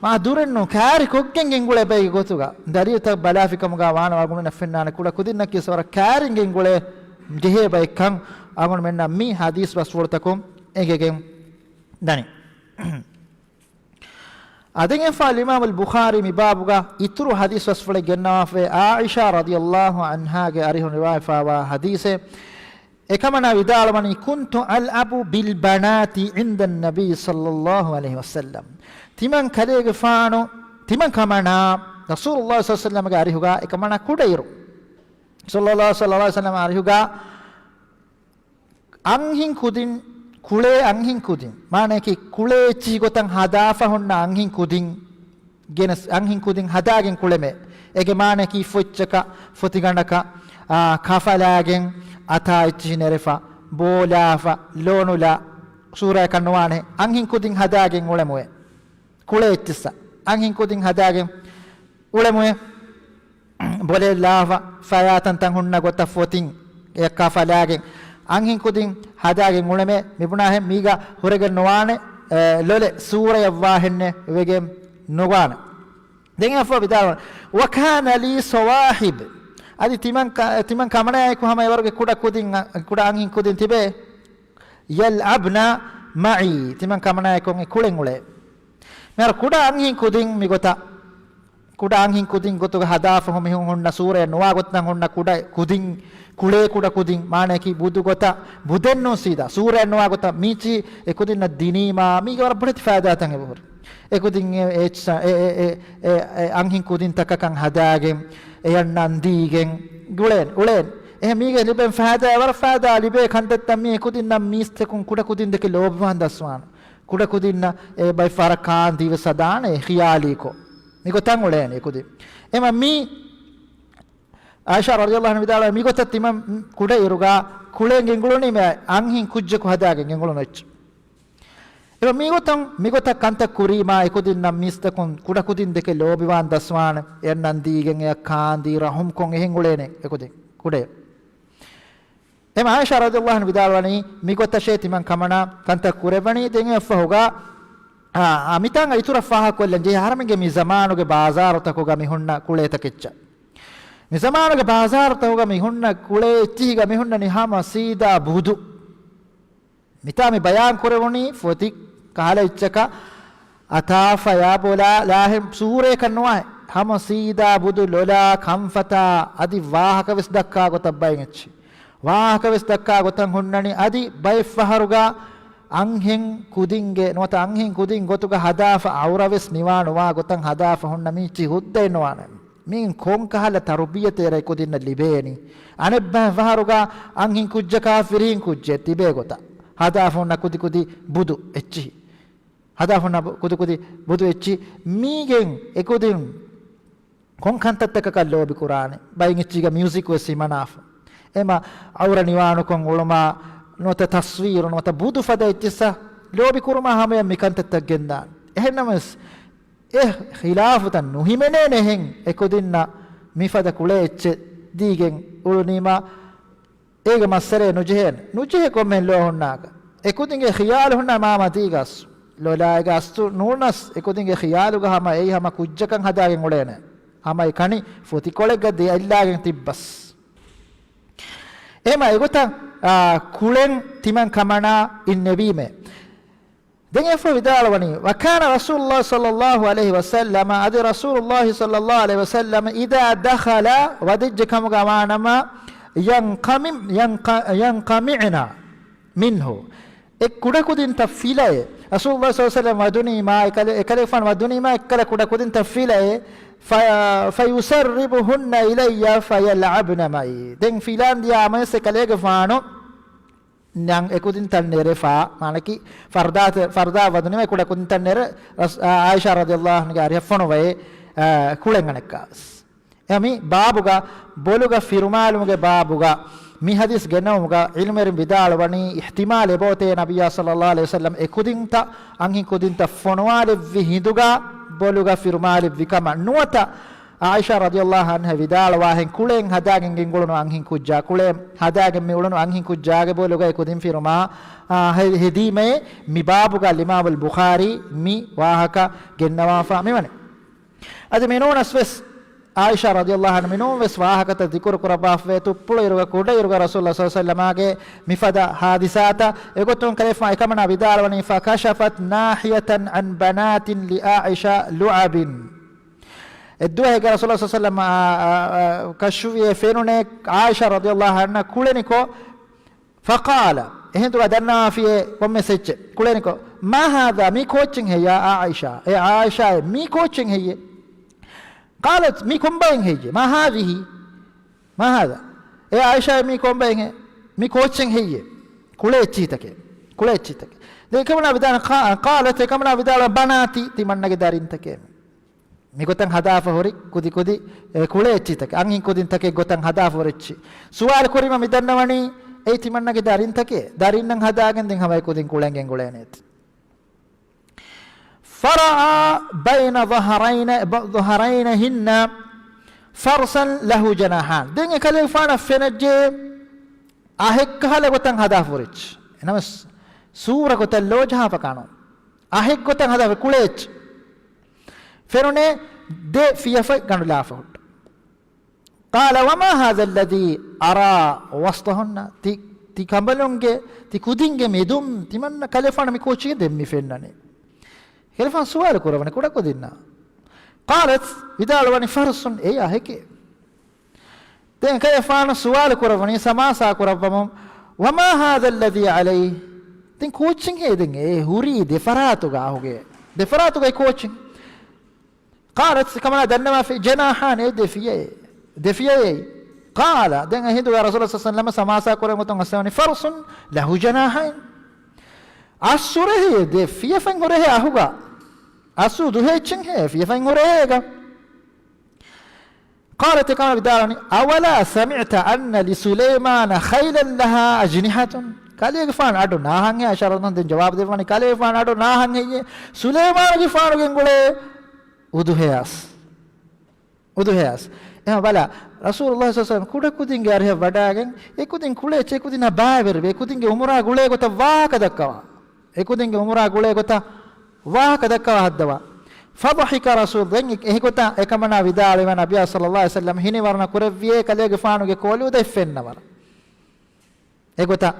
މާ ދުރެއްނު ކާރި ކޮށްގެން ގެންގުޅޭ ބައެއްގެ ގޮތުގަ. ދަރިއަތަށް ބަލާފިކަމުގަ ވާނަމަ އަޅުގަނޑުމެންނަށް ފެންނާނެ ކުޑަ ކުދިންނަކީ ވަރަށް ކާރިން ގެންގުޅޭ ޖެހޭ ބައެއްކަން އަޅުގަނޑުމެންނަށް މި ޙަދީޘް ބަސްފުޅުތަކުން އެނގިގެން ދަނީ. އަދި އެފާ އިމާމުލް ބުޚާރީ މި ބާބުގަ އިތުރު ޙަދީޘް ބަސްފުޅެއް ގެންނަވާފައި، ޢާއިޝާ ރަޟިޔަﷲ ޢަންހާގެ އަރިހުން ރިވާޔަތްވާ ޙަދީޘެއް. އެކަމަނާ ވިދާޅުވަނީ، كنت ألعب بالبنات عند النبي صلى الله عليه وسلم. ތިމަން ކަލޭގެފާނު، ތިމަން ކަމަނާ ރަސޫލުﷲ ޞައްލަﷲ ޢަލައިހި ވަސައްލަމަގެ އަރިހުގަ އެކަމަނާ ކުޑައިރު، ޞައްލަﷲ ޢަލައިހި ވަސައްލަމަ އަރިހުގަ އަންހެން ކުދިން، ކުޅޭ އަންހެން ކުދިން، މާނައަކީ ކުޅޭ އެއްޗިހި ގޮތަށް ހަދާފަ ހުންނަ އަންހެން ކުދިން ގެނެސް، އަންހެން ކުދިން ހަދާގެން ކުޅެމޭ. އޭގެ މާނައަކީ ފޮއްޗަކަށް، ފޮތިގަނޑަކަށް، އާ، ކަފަލާގެން، އަތާ އެއްޗިހި ނެރެފަ، ބޯލާފަ، ލޯނުލާ، ސޫރައަކަށް ނުވާނެ. އަންހެން ކުދިން ހަދާގެން އުޅެމުއޭ. ކުޅޭ އެއްޗިއްސަށް އަންހެން ކުދިން ހަދާގެން އުޅެމުއެ ބޮލެއްލާފަ ފަޔާތަންތަން ހުންނަ ގޮތަށް ފޮތިން އެއައްކާ ފަލާގެން އަންހެން ކުދިން ހަދާގެން އުޅެމެ މިބުނާހެން މީގަ ހުރެގެން ނުވާނެ، އެ، ލޮލެ ސޫރަޔަށް ވާހެންނެ ވެގެން ނުވާނެ. ދެން އެއަށްފަހު ވިދާޅުވަނީ، "وكان لي صواحب." އަދި ތިމަން ކަ-، ތިމަން ކަމަނާއެކު ހަމަ އެވަރުގެ ކުޑަ ކުދިން، ކުޑަ އަންހެން ކުދިން ތިބޭ. "يلعبن معي." ތިމަން ކަމަނާއެކު އެ ކުޅެން އުޅޭ. މިހާރު ކުޑަ އަންހެން ކުދިން މިގޮތަށް، ކުޑަ އަންހެން ކުދިން ގޮތުގަ ހަދާފަ ހު-، މިހުން ހުންނަ ސޫރަޔަށް ނުވާ ގޮތަށް ހުންނަ ކުޑަ ކުދިން، ކުޅޭ ކުޑަ ކުދިން، މާނައަކީ ބުދު ގޮތަށް ބުދެއްނޫން ސީދާ ސޫރަޔަށް ނުވާ ގޮތަށް މީޗި އެކުދިންނަށް ދިނީމާ، މީގެ ވަރަށް ބޮޑެތި ފައިދާތައް އެބަހުރި. އެކުދިން އެ، އެ، އެ، އެ، އެ، އެ، އަންހެން ކުދިންތަކަކަށް ހަދާގެން، އެޔަށް ނަންދީގެން، ގުޅޭން، އުޅޭން. އެހެން މީގެ ލިބެން ފައިދާ، ވަރަށް ފައިދާ ލިބޭ ކަންތައްތައް މީ އެކުދިންނަށް މީސްތަކުން ކުޑަ ކުދިން ދެކެ ލޯބިވާން ދަސްވާނެ. ކުޑަ ކުދިންނަށް އެ ބައި ފަހަރަށް ކާންދީވެސް ހަދާނެ ޚިޔާލީކޮށް. މިގޮތަށް އުޅޭނެ އެކުދިން. އެމަ މީ ޢާއިޝާ ރަޟިޔަﷲ ޢަންހާ ވިދާޅުވޭ، މިގޮތަށް ތިމަން ކުޑައިރުގަ ކުޅޭން ގެންގުޅުނީމޭ އަންހެން ކުއްޖަކު ހަދާގެން ގެންގުޅުނު އެއްޗެއް. އެމަ މިގޮތަށް، މިގޮތަށް ކަންތައް ކުރީމާ އެކުދިންނަށް މީސްތަކުން ކުޑަކުދިން ދެކެ ލޯބިވާން ދަސްވާނެ. އެއަށް ނަންދީގެން އެއަށް ކާންދީ ރަޙުމްކޮށް އެހެން އުޅޭނެ އެކުދިން ކުޑައިރު. އެމަ ޢާއިޝާ ރަޟިޔަﷲ ޢަންހާ ވިދާޅުވަނީ، މިގޮތަށޭ ތިމަން ކަމަނާ ކަންތައް ކުރެވެނީ. ދެން އެއަށްފަހުގަ، އާ، އާ، މިތާނގަ އިތުރަށް ފާހަގަކޮށްލަން ޖެހޭ، އަހަރެމެންގެ މި ޒަމާނުގެ ބާޒާރުތަކުގަ މި ހުންނަ ކުޅޭތަކެއްޗަށް. މި ޒަމާނުގެ ބާޒާރުތަކުގަ މި ހުންނަ ކުޅޭ އެއްޗިހިގަ މި ހުންނަނީ ހަމަ ސީދާ ބުދު. މިތާ މި ބަޔާން ކުރެވުނީ ފޮތި ކަހަލަ އެއްޗަކަށް އަތާފަޔާ ބޮލާ ލާހެން ސޫރަޔަކަށް ނުވާހެން. ހަމަ ސީދާ ބުދު ލޮލާ ކަންފަތާ އަދި ވާހަކަވެސް ދައްކާ ގޮތަށް ބައިން އެއްޗި. ވާހަކަވެސް ދައްކާ ގޮތަށް ހުންނަނީ އަދި ބައެއްފަހަރުގަ އަންހެން ކުދިންގެ ނުވަތަ އަންހެން ކުދިން ގޮތުގަ ހަދާފަ އައުރަވެސް ނިވާ ނުވާ ގޮތަށް ހަދާފަ ހުންނަ މީޗި ހުއްދައެއް ނުވާނެ. މިއިން ކޮން ކަހަލަ ތަރުބިޔަތެއް އެކުދިންނަށް ލިބޭނީ؟ އަނެއްބައި ފަހަރުގަ އަންހެން ކުއްޖަކާ ފިރިހެން ކުއްޖެއް ތިބޭ ގޮތަށް ހަދާފަ ހުންނަ ކުދި ކުދި ބުދު އެއްޗިހި. ހަދާފަ ހުންނަ ބު-، ކުދި ކުދި ބުދު އެއްޗިހި. މީގެން އެކުދިން ކޮން ކަންތައްތަކަކަށް ލޯބި ކުރާނެ؟ ބައިން އެއްޗީގަ މިއުޒިކު ވެސް ހިމަނާފަ. އެމަ އައުރަ ނިވާނުކޮށް އުޅުމާ، ނުވަތަ ތަސްވީރު، ނުވަތަ ބުދު ފަދަ އެއްޗިއްސަށް ލޯބި ކުރުމާ ހަމަޔަށް މި ކަންތައްތައް ގެންދާނެ. އެހެންނަމަވެސް، އެ ޚިލާފުތައް ނުހިމެނޭނެހެން އެކުދިންނަށް މިފަދަ ކުޅޭ އެއްޗެއް ދީގެން އުޅުނީމާ، އޭގެ މައްސަލައެއް ނުޖެހޭނެ. ނުޖެހޭ ކޮންމެހެން ލޯ ހުންނާކަށް. އެކުދިންގެ ޚިޔާލު ހުންނަ މާ މަތީގަ އަސް. ލޮލާއިގަ އަސްތު ނޫނަސް އެކުދިންގެ ޚިޔާލުގަ ހަމަ އެއީ ހަމަ ކުއްޖަކަށް ހަދާގެން އުޅޭނެ. ހަމަ އެ ކަނި ފޮތިކޮޅެއްގަ ދެއަތްލާގެން ތިއްބަސް. އެމަ އެގޮތަށް، އާ، ކުޅެން ތިމަން ކަމަނާ އިންނެވީމޭ. ދެން އެފަ ވިދާޅުވަނީ، "وكان رسول الله صلى الله عليه وسلم" އަދި ރަސޫލުﷲ صلى الله عليه وسلم "إذا دخل" ވަދެއްޖެ ކަމުގަ ވާނަމަ، "ينقمع-، ينق-، ينقمعن منه" އެ ކުޑަކުދިންތައް ފިލައޭ. ރަސޫލުﷲ صلى الله عليه وسلم ވަދުނީމާ، އެކަލެ-، އެކަލޭގެފާނު ވަދުނީމާ، އެއްކަލަ ކުޑަކުދިންތައް ފިލައޭ. ފަ-، "فيسربهن إلي فيلعبن معي" ދެން ފިލާން ދިޔާ އަމަޔަސް އެކަލޭގެފާނު ނަން އެކުދިންތައް ނެރެފާ، މާނަކީ ފަރްދާ، ފަރްދާ ވަދުނީމަ ކުޑަކުދިންތައް ނެރެ، ރަސް-، އާ، އާއިޝާ ރަޟިޔަﷲ ޢަންހާގެ އަރިހަށް ފޮނުވައޭ، އާ، ކުޅެން އަނެއްކާވެސް. އެ މި ބާބުގަ، ބޮލުގަ ފިރުމާލުމުގެ ބާބުގަ، މި ޙަދީޘް ގެންނަވުމުގަ ޢިލްމުވެރިން ވިދާޅުވަނީ، އިޙްތިމާލެއް އެބައޮތޭ ނަބިއްޔާ ޞައްލަﷲ ޢަލައިހި ވަސައްލަމް އެކުދިންތައް އަންހެން ކުދިންތައް ފޮނުވާލެއްވި ހިނދުގަ ބޮލުގަ ފިރުމާލެއްވި ކަމަށް ނުވަތަ، އާއިޝާ ރަޟިޔަﷲ ޢަންހާ ވިދާޅުވާހެން ކުޅޭން ހަދާގެން ގެންގުޅުނު އަންހެން ކުއްޖާ، ކުޅޭން ހަދާގެން މި އުޅުނު އަންހެން ކުއްޖާގެ ބޮލުގައި ކުދިން ފިރުމާ، އާ، ހެ-، ހެދީމޭ މި ބާބުގަ އިމާމުލް ބުޚާރީ މި ވާހަކަ ގެންނަވާފަ މިވަނީ. އަދި މިނޫނަސް ވެސް އާއިޝާ ރަޟިޔަﷲ ޢަންހާ މިނޫން ވެސް ވާހަކަތައް ޛިކުރު ކުރައްވާފަވޭ ތުއްޕުޅު އިރުގަ ކުޑައިރުގަ ރަސޫލުﷲ ޞައްލަﷲ ޢަލައިހި ވަސައްލަމާގެ މިފަދަ ޙާދިސާތައް. އެގޮތުން ކަލޭފާނު އެކަމަނާ ވިދާޅުވަނީ، "فكشفت ناحية عن بنات لعائشة لعب." އެއްދުވަހެއްގަ ރަސޫލުﷲ ޞައްލަﷲ ޢަލައިހި ވަސައްލަމަ، އާ، އާ، އާ، ކަޝްފުވިއެ ފެނުނޭ ޢާއިޝާ ރަޟިޔަﷲ ޢަންހާ ކުޅެނިކޮށް، فقال، އެހިނދުގަ ދަންނަވާފިޔޭ ކޮންމެސް އެއްޗެއް ކުޅެނިކޮށް، "ما هذا؟" މީ ކޯއްޗެއް ހެއްޔާ އާއިޝާ؟ އޭ އާއިޝާއޭ، މީ ކޯއްޗެއް ހެއްޔޭ؟ قالت، މީ ކޮންބައެއް ހެއްޔޭ؟ ما هذه؟ ما هذا؟ އޭ އާއިޝާއޭ، މީ ކޮންބައެއް ހެ-، މީ ކޯއްޗެއް ހެއްޔޭ؟ ކުޅޭ އެއްޗިހިތަކެއް. ކުޅޭ އެއްޗިހިތަކެއް. ދެން އެކަމަނާ ވިދާޅު، ޤާ-، قالت، އެކަމަނާ ވިދާޅު، "بناتي"، ތިމަންނަގެ ދަރިންތަކޭ. މިގޮތަށް ހަދާފަ ހުރި ކުދި ކުދި، އެ، ކުޅޭ އެއްޗިތަކެއް، އަންހެން ކުދިންތަކެއް ގޮތަށް ހަދާފަ ހުރި އެއްޗި. ސުވާލު ކުރީމަ މި ދަންނަވަނީ، އެއީ ތިމަންނަގެ ދަރިންތަކޭ. ދަރިންނަށް ހަދާގެން ދެން ހަމަ އެ ކުދިން ކުޅެން ގެންގުޅޭނެތި. فرأى بين ظهرين، ظهرينهن فرسا له جناحان. ދެން އެކަލޭގެފާނަށް ފެނައްޖެ އަހެއްކަހަލަ ގޮތަށް ހަދާފަ ހުރި އެއްޗެއް. އެނަމަސް ސޫރަ ގޮތަށް ލޯ ޖަހާފަ ކާނު. އަހެއްގޮތަށް ހަދާފަ ކުޅޭ އެއްޗެއް. ފެނުނޭ ދެ ފިޔަފަތް ގަނޑުލާފަ ހުއްޓު. قال وما هذا الذي أرى وسطهن؟ ތި، ތި ކަނބަލުންގެ، ތި ކުދިންގެ މެދުން ތިމަންނަ ކަލޭފާނަށް މި ކޯއްޗެއް ދެން މި ފެންނަނީ. ކަލޭފާނު ސުވާލު ކުރައްވަނީ ކުޑަކުދިންނާ. قالت، ވިދާޅުވަނީ فرس، އެއީ އަހެކޭ. ދެން ކަލޭފާނު ސުވާލު ކުރައްވަނީ ސަމާސާ ކުރައްވަމުން، وما هذا الذي عليه؟ ދެން ކޯއްޗެއް ހޭ ދެން އެ ހުރީ ދެފަރާތުގަ އަހުގެ؟ ދެފަރާތުގައި ކޯއްޗެއް؟ قالت، އެކަމަނާ ދަންނަވާފި، جناحان، އެ ދެ ފިޔައެއް. ދެ ފިޔައެއް. قال، ދެން އެ ހިނދުގަ ރަސޫލާ ޞައްލަﷲު ޢަލައިހި ވަސައްލަމަ ސަމާސާ ކުރެއްވުމުގެ ގޮތުން އައްސަވަނީ، فرس له جناحين. އައްސުރެހޭ، ދެ ފިޔަފަތް ހުރެހޭ އަހުގަ. އައްސު ދުހޭ އެއްޗެއް ހޭ، ފިޔަފަތް ހުރެހޭ އޭގަ. قالت، އެކަމަނާ ވިދާޅުވަނީ، أولا سمعت أن لسليمان خيلا لها أجنحة؟ ކަލޭގެފާނު އަޑު ނާހަންހޭ؟ އައިޝާ ރަޟިޔަﷲު ޢަންހާ ދެން ޖަވާބު ދެއްވަނީ، ކަލޭގެފާނު އަޑު ނާހަންހެއްޔޭ؟ ސުލައިމާނުގެފާނުގެ އުޅޭ އުދުހަޔާސް. އުދުހަޔާސް. އެހެން ބަލަ، ރަސޫލުﷲ ޞައްލަﷲު ޢަލައިހި ވަސައްލަމަ ކުޑަކުދިންގެ އަރިހަށް ވަޑައިގެން، އެކުދިން ކުޅޭ އެއްޗެއް އެކުދިންނާ ބައިވެރިވެ، އެކުދިންގެ އުމުރާ ގުޅޭ ގޮތަށް ވާހަކަ ދައްކަވާ. އެކުދިންގެ އުމުރާ ގުޅޭ ގޮތަށް ވާހަކަ ދައްކަވާ ހައްދަވާ. فضحك رسول، ދެން އެ-، އެހިގޮތަށް އެކަމަނާ ވިދާޅުވި ނަބިއްޔާ ޞައްލަﷲު ޢަލައިހި ވަސައްލަމަ ހިނިވަރުނަ ކުރެއްވިއޭ ކަލޭގެފާނުގެ ކޯލު އުދައެއް ފެންނަވަރަށް. އެގޮތަށް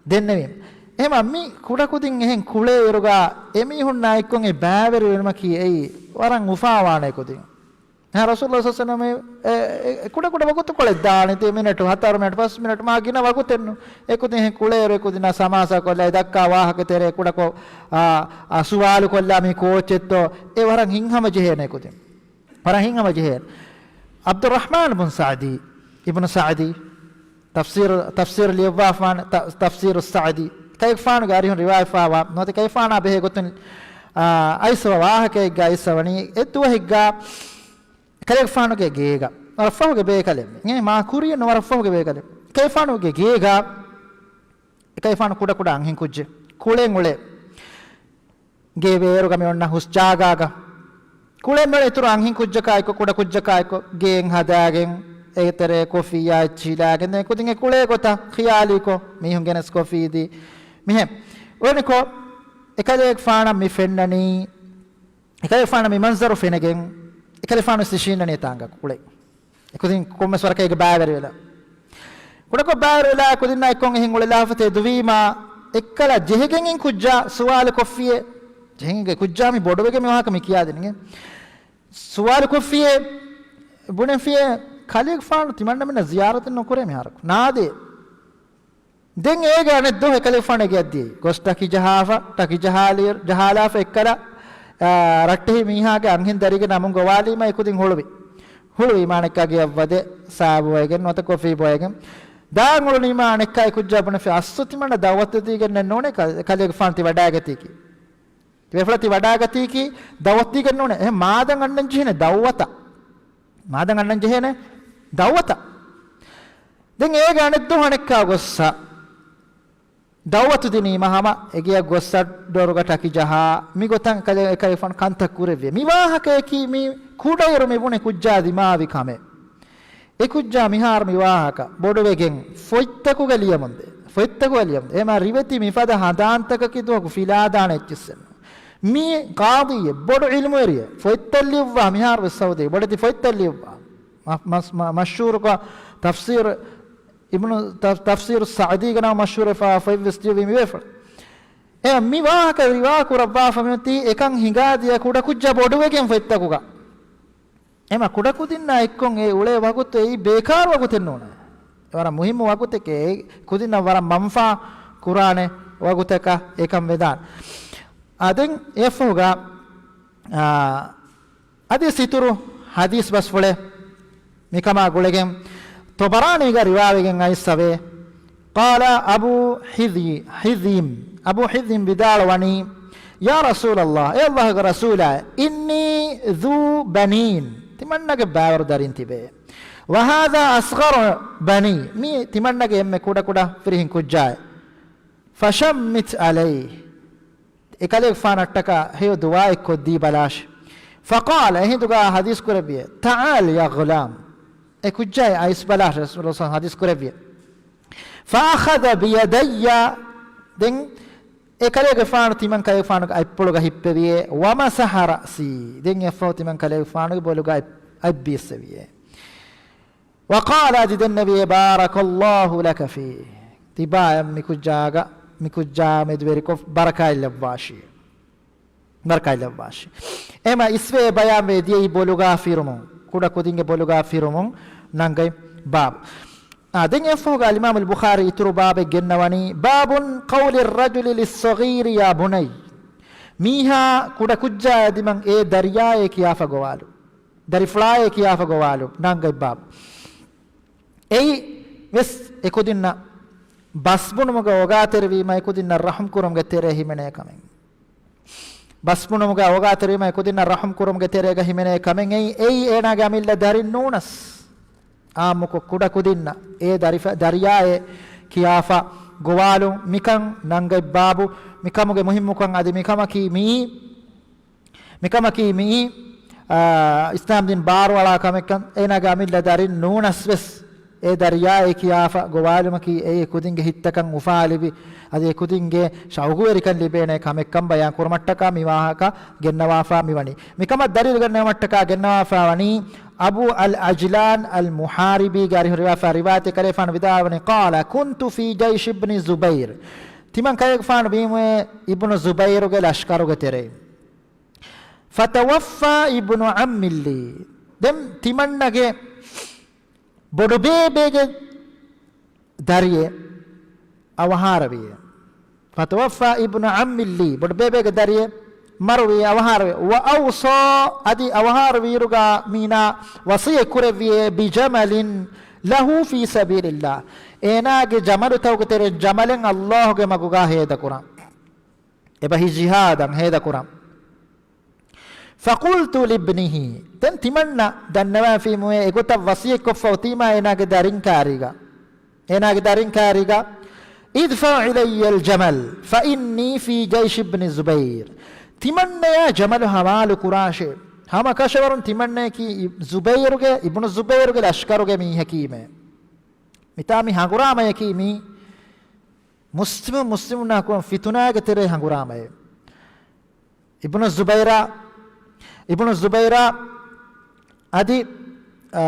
ދެންނެވީމަ. އެހެމަ މި ކުޑަކުދިން އެހެން ކުޅޭ އިރުގަ އެމީހުންނާ އެއްކޮށް އެ ބައިވެރިވެނުމަކީ އެއީ ވަރަށް އުފާވާނެ ކުދިން. އެހެން ރަސޫލުﷲ ޞައްލަﷲު ޢަލައިހި ވަސައްލަމަ އެ، އެ، އެ ކުޑަކުޑަ ވަގުތުކޮޅެއް ދާނެ، ތި މިނެޓު ހަތަރު މިނެޓު، ފަސް މިނެޓު މާ ގިނަ ވަގުތެއްނު. އެކުދިން އެހެން ކުޅޭ އިރު އެކުދިންނާ ސަމާސާ ކޮށްލާ އެ ދައްކާ ވާހަކަ ތެރޭ ކުޑަކޮށް، އާ، އާ، ސުވާލު ކޮށްލާ މީ ކޯއްޗެއްތޯ؟ އެ ވަރަށް ހިތްހަމަ ޖެހޭނެ ކުދިން. ވަރަށް ހިތްހަމަ ޖެހޭނެ. ޢަބްދުއްރަޙްމާން ބުން ސަޢްދީ، އިބްނު ސަޢްދީ، ތަފްސީރު، ތަފްސީރު ލިޔުއްވާފާނެ، ތަ-، ތަފްސީރު ސަޢްދީ. ކަލޭގެފާނުގެ އަރިހުން ރިވާވެފާވާ ނުވަތަ ކަލޭގެފާނާ ބެހޭ ގޮތުން، އާ، އައިސްފަވާ ވާހަކައެއްގަ އައިސްފަވަނީ އެއްދުވަހެއްގަ ކަލޭގެފާނުގެ ގޭގަ، ވަރަށްފަހުގެ ބޭކަލެއް، އެ މާ ކުރިޔަށް ނުވަރަށްފަހުގެ ބޭކަލެއް. ކަލޭގެފާނުގެ ގޭގަ އެކަލޭގެފާނު ކުޑަކުޑަ އަންހެން ކުއްޖެއް ކުޅެން އުޅޭ. ގޭ ބޭރުގަ މި އޮންނަ ހުސް ޖާގާގަ. ކުޅެން މިއުޅޭ އިތުރު އަންހެން ކުއްޖަކާއެކު، ކުޑަ ކުއްޖަކާއެކު، ގޭން ހަދާގެން، އޭތެރޭ ކޮފީއާ އެއްޗިހިލާގެން، ދެން ކުދިން އެ ކުޅޭ ގޮތަށް ޚިޔާލީކޮށް، މީހުން ގެނެސް ކޮފީ ދީ. މިހެން. އުޅެނިކޮށް، އެކަލޭގެފާނަށް މި ފެންނަނީ، އެކަލޭގެފާނަށް މި މަންޒަރު ފެނެގެން، އެކަލޭގެފާނު ވެސް އިށީންނަނީ އެތާނގަ ކުޅެ. އެކުދިން ކޮންމެސް ވަރަކަށް އޭގެ ބައިވެރިވެލާ. ކުޑަކޮށް ބައިވެރިވެލާ ކުދިންނާ އެއްކޮށް އެހެން އުޅެލާފަތޭ ދުވީމާ، އެއްކަލަ ޖެހިގެން އިން ކުއްޖާ ސުވާލު ކޮށްފިއޭ. ޖެހިގެން ކުއްޖާ މި ބޮޑުވެގެން މި ވާހަކަ މި ކިޔާދިނިގެން. ސުވާލު ކޮށްފިއޭ، ބުނެފިއޭ، ކަލޭގެފާނު ތިމަންނަމެންނަށް ޒިޔާރަތެއް ނުކުރޭ މިހާރަކު. ނާދޭ. ދެން އޭގެ އަނެއް ދުވަހު އެކަލޭގެފާނު އެގެއަށް ދިޔައީ. ގޮސް ޓަކި ޖަހާފަ، ޓަކި ޖަހާލި، ޖަހާލާފަ އެއްކަލަ، އާ، ރައްޓެހި މީހާގެ އަންހެން ދަރިގެ ނަމުން ގޮވާލީމަ އެކުދިން ހުޅުވި. ހުޅުވީމާ އަނެއްކާ ގެއަށް ވަދެ ސާބު ބޮއެގެން ނުވަތަ ކޮފީ ބޮއެގެން. ދާން އުޅުނީމާ އަނެއްކާ އެ ކުއްޖާ ބުނެފި އައްސު ތިމަންނަ ދައުވަތު ދީގެންނެއް ނޫނޭ ކަ-، ކަލޭގެފާނު ތި ވަޑާގަތީކީ. ތި ބޭފުޅާ ތި ވަޑާގަތީކީ ދައުވަތު ދީގެން ނޫނޭ. އެހެން މާދަން އަންނަން ޖެހޭނެ ދައުވަތަށް. މާދަން އަންނަން ޖެހޭނެ ދައުވަތަށް. ދެން އޭގެ އަނެއް ދުވަހު އަނެއްކާ ގޮއްސަ ދައުވަތު ދިނީމަ ހަމަ އެގެއަށް ގޮއްސަ ޑޮރުގަ ޓަކި ޖަހާ މި ގޮތަށް ކަލޭ-، އެކަލޭގެފާނު ކަންތައް ކުރެއްވި. މި ވާހަކަޔަކީ މި ކުޑައިރު މި ބުނެ ކުއްޖާ ދިމާވި ކަމެއް. އެ ކުއްޖާ މިހާރު މި ވާހަކަ ބޮޑުވެގެން ފޮތްތަކުގަ ލިޔަމުންދޭ. ފޮތްތަކުގަ ލިޔަމުންދޭ. އެމާ ރިވެތި މިފަދަ ހަނދާންތަކަކީ ދުވަހަކު ފިލާދާނެ އެއްޗިއްސެއްނު. މީ ޤާޟީއެއް، ބޮޑު ޢިލްމުވެރިއެއް. ފޮތްތައް ލިޔުއްވާ މިހާރު ވެސް ސައުދީ. ބޮޑެތި ފޮތްތައް ލިޔުއްވާ. މަ-، މަ-، މަ-، މަޝްހޫރުކޮށް ތަފްސީރު އިބްނު ތަ-، ތަފްސީރު ސަޢުދީގެ ނަމަ މަޝްހޫރުވެފަ ފޮތްވެސް ލިޔުއްވި މި ބޭފުޅު. އެ މި ވާހަކަ ރިވާ ކުރައްވާފަ މިއޮތީ އެކަން ހިނގާދިޔަ ކުޑަކުއްޖާ ބޮޑުވެގެން ފޮތްތަކުގަ. އެމަ ކުޑަކުދިންނާ އެއްކޮށް އެ އުޅޭ ވަގުތު އެއީ ބޭކާރު ވަގުތެއް ނޫނޭ. އެ ވަރަށް މުހިއްމު ވަގުތެކޭ. އެ ކުދިންނަށް ވަރަށް މަންފާ ކުރާނެ ވަގުތަކަށް އެކަން ވެދާނެ. އާ، ދެން އެއަށްފަހުގަ، އާ، އަދި ސިތުރު ޙަދީޘް ބަސްފުޅެއް މިކަމާ ގުޅިގެން ޠަބަރާނީގަ ރިވާވެގެން އައިސްފަވޭ. قال أبو حذي-، حذيم، އަބޫ ޙިޒީމް ވިދާޅުވަނީ، يا رسول الله، އޭ ﷲގެ ރަސޫލާ، إني ذو بنين، ތިމަންނަގެ ބައިވަރު ދަރިން ތިބޭ. وهذا أصغر بني، މީ ތިމަންނަގެ އެންމެ ކުޑަކުޑަ ފިރިހެން ކުއްޖާއެއް. فشمت عليه، އެކަލޭގެފާނަށްޓަކާ ހެޔޮ ދުޢާއެއް ކޮށްދީ ބަލާށި. ފަޤާލަ، އެހިނދުގާ ޙަދީޘް ކުރެއްވިއޭ، ތަޢާލް ޔާ ޣުލާމް، އެ ކުއްޖާއޭ އައިސް ބަލާށި، ރަސޫލު ޙަދީޘް ކުރެއްވިއޭ. ފައަޚަޛަ ބިޔަދައްޔަ، ދެން އެކަލޭގެފާނު ތިމަން ކަލޭގެފާނުގެ އަތްޕުޅުގަ ހިއްޕެވިއޭ، ވަމަސަޙަ ރައްސީ، ދެން އެއަށްފަހު ތިމަން ކަލޭގެފާނުގެ ބޮލުގަ އަތް، އަތް ބީއްސެވިއޭ. ވަޤާލަ، އަދި ދެންނެވިއޭ، ބާރަކަﷲ ލަކަ ފީހި، ތިބާއަށް މިކުއްޖާގަ، މިކުއްޖާ މެދުވެރިކޮށް ބަރަކާތްލައްވާށި. ބަރަކާތްލައްވާށި. އެމަ އިސްވޭ ބަޔާންވެ ދިޔައީ ބޮލުގާ ފިރުމުން، ކުޑަ ކުދިންގެ ބޮލުގާ ފިރުމުން ނަންގަތް ބާބު. އާ، ދެން އެއަށްފަހުގަ އަލްއިމާމު އަލްބުޚާރީ އިތުރު ބާބެއް ގެންނަވަނީ، باب قول الرجل للصغير يا بني، މީހާ ކުޑަކުއްޖާއާ ދިމަން އޭ ދަރިޔާއޭ ކިޔާފަ ގޮވާލު. ދަރިފުޅާއޭ ކިޔާފަ ގޮވާލު ނަންގަތް ބާބު. އެއީ ވެސް އެކުދިންނަށް ބަސްބުނުމުގަ އޮގާތެރިވީމަ އެކުދިންނަށް ރަޙުމް ކުރުމުގެ ތެރޭ ހިމެނޭ ކަމެއް. ބަސްބުނުމުގަ އޮގާތެރިވީމަ އެކުދިންނަށް ރަޙުމް ކުރުމުގެ ތެރޭގަ ހިމެނޭ ކަމެއް. އެއީ، އެއީ އޭނާގެ އަމިއްލަ ދަރިން ނޫނަސް. އާއްމުކޮށް ކުޑަކުދިންނަށް އޭ ދަރިފަ-، ދަރިޔާއޭ ކިޔާފަ ގޮވާލުން މިކަން ނަންގަތް ބާބު. މިކަމުގެ މުހިއްމުކަން އަދި މިކަމަކީ މިއީ މިކަމަކީ މިއީ، އާ، އިސްލާމްދީން ބާރުއަޅާ ކަމެއްކަން، އޭނާގެ އަމިއްލަ ދަރިން ނޫނަސް ވެސް އެ ދަރިޔާއޭ ކިޔާފަ ގޮވާލުމަކީ އެއީ ކުދިންގެ ހިތްތަކަށް އުފާލެވި، އަދި އެ ކުދިންގެ ޝައުގުވެރިކަން ލިބޭނެ ކަމެއްކަން ބަޔާން ކުރުމަށްޓަކާ މި ވާހަކަ ގެންނަވާފަ މިވަނީ. މިކަމަށް ދަލީލު ގެންނެވުމަށްޓަކާ ގެންނަވާފަ ވަނީ އަބޫ އަލް އަޖްލާން އަލް މުޙާރިބީގެ އަރިހު ރިވާފަ ރިވާޔަތެއް ކަލޭފާނު ވިދާޅުވަނީ، قال كنت في جيش ابن الزبير. ތިމަން ކަލޭގެފާނު ވީމުއޭ އިބްނު ޒުބައިރުގެ ލަޝްކަރުގެ ތެރެއިން. فتوفى ابن عم لي. ދެން ތިމަންނަގެ ބޮޑުބޭބޭގެ ދަރިއެއް އަވަހާރަވިއޭ. فتوفى ابن عم لي. ބޮޑުބޭބޭގެ ދަރިއެއް މަރުވި، އަވަހާރަވި. وأوصى، އަދި އަވަހާރަވިއިރުގަ މީނާ ވަޞިއްޔަތް ކުރެއްވިއޭ، بجمل له في سبيل الله. އޭނާގެ ޖަމަލުތަކުގެ ތެރެއިން ޖަމަލެއް ﷲ ގެ މަގުގަ ހޭދަކުރަން. އެބަހީ ޖިހާދަށް ހޭދަކުރަން. فقلت لابنه، ދެން ތިމަންނަ ދަންނަވާފީމުއޭ އެގޮތަށް ވަޞިއްޔަތްކޮށްފަ އޮތީމާ އޭނާގެ ދަރިން ކާރީގަ، އޭނާގެ ދަރިން ކާރީގަ، ادفع إلي الجمل فإني في جيش ابن الزبير. ތިމަންނަޔާ ޖަމަލު ހަވާލު ކުރާށޭ. ހަމަކަށަވަރުން ތިމަންނަޔަކީ އި-، ޒުބައިރުގެ، އިބްނު ޒުބައިރުގެ ލަޝްކަރުގެ މީހަކީމޭ. މިތާ މި ހަނގުރާމަޔަކީ މީ މުސްލިމު، މުސްލިމުންނާ ކުރަން ފިތުނާގެ ތެރޭ ހަނގުރާމައެއް. އިބްނު ޒުބައިރާ، އިބްނު ޒުބައިރާ އަދި، އާ،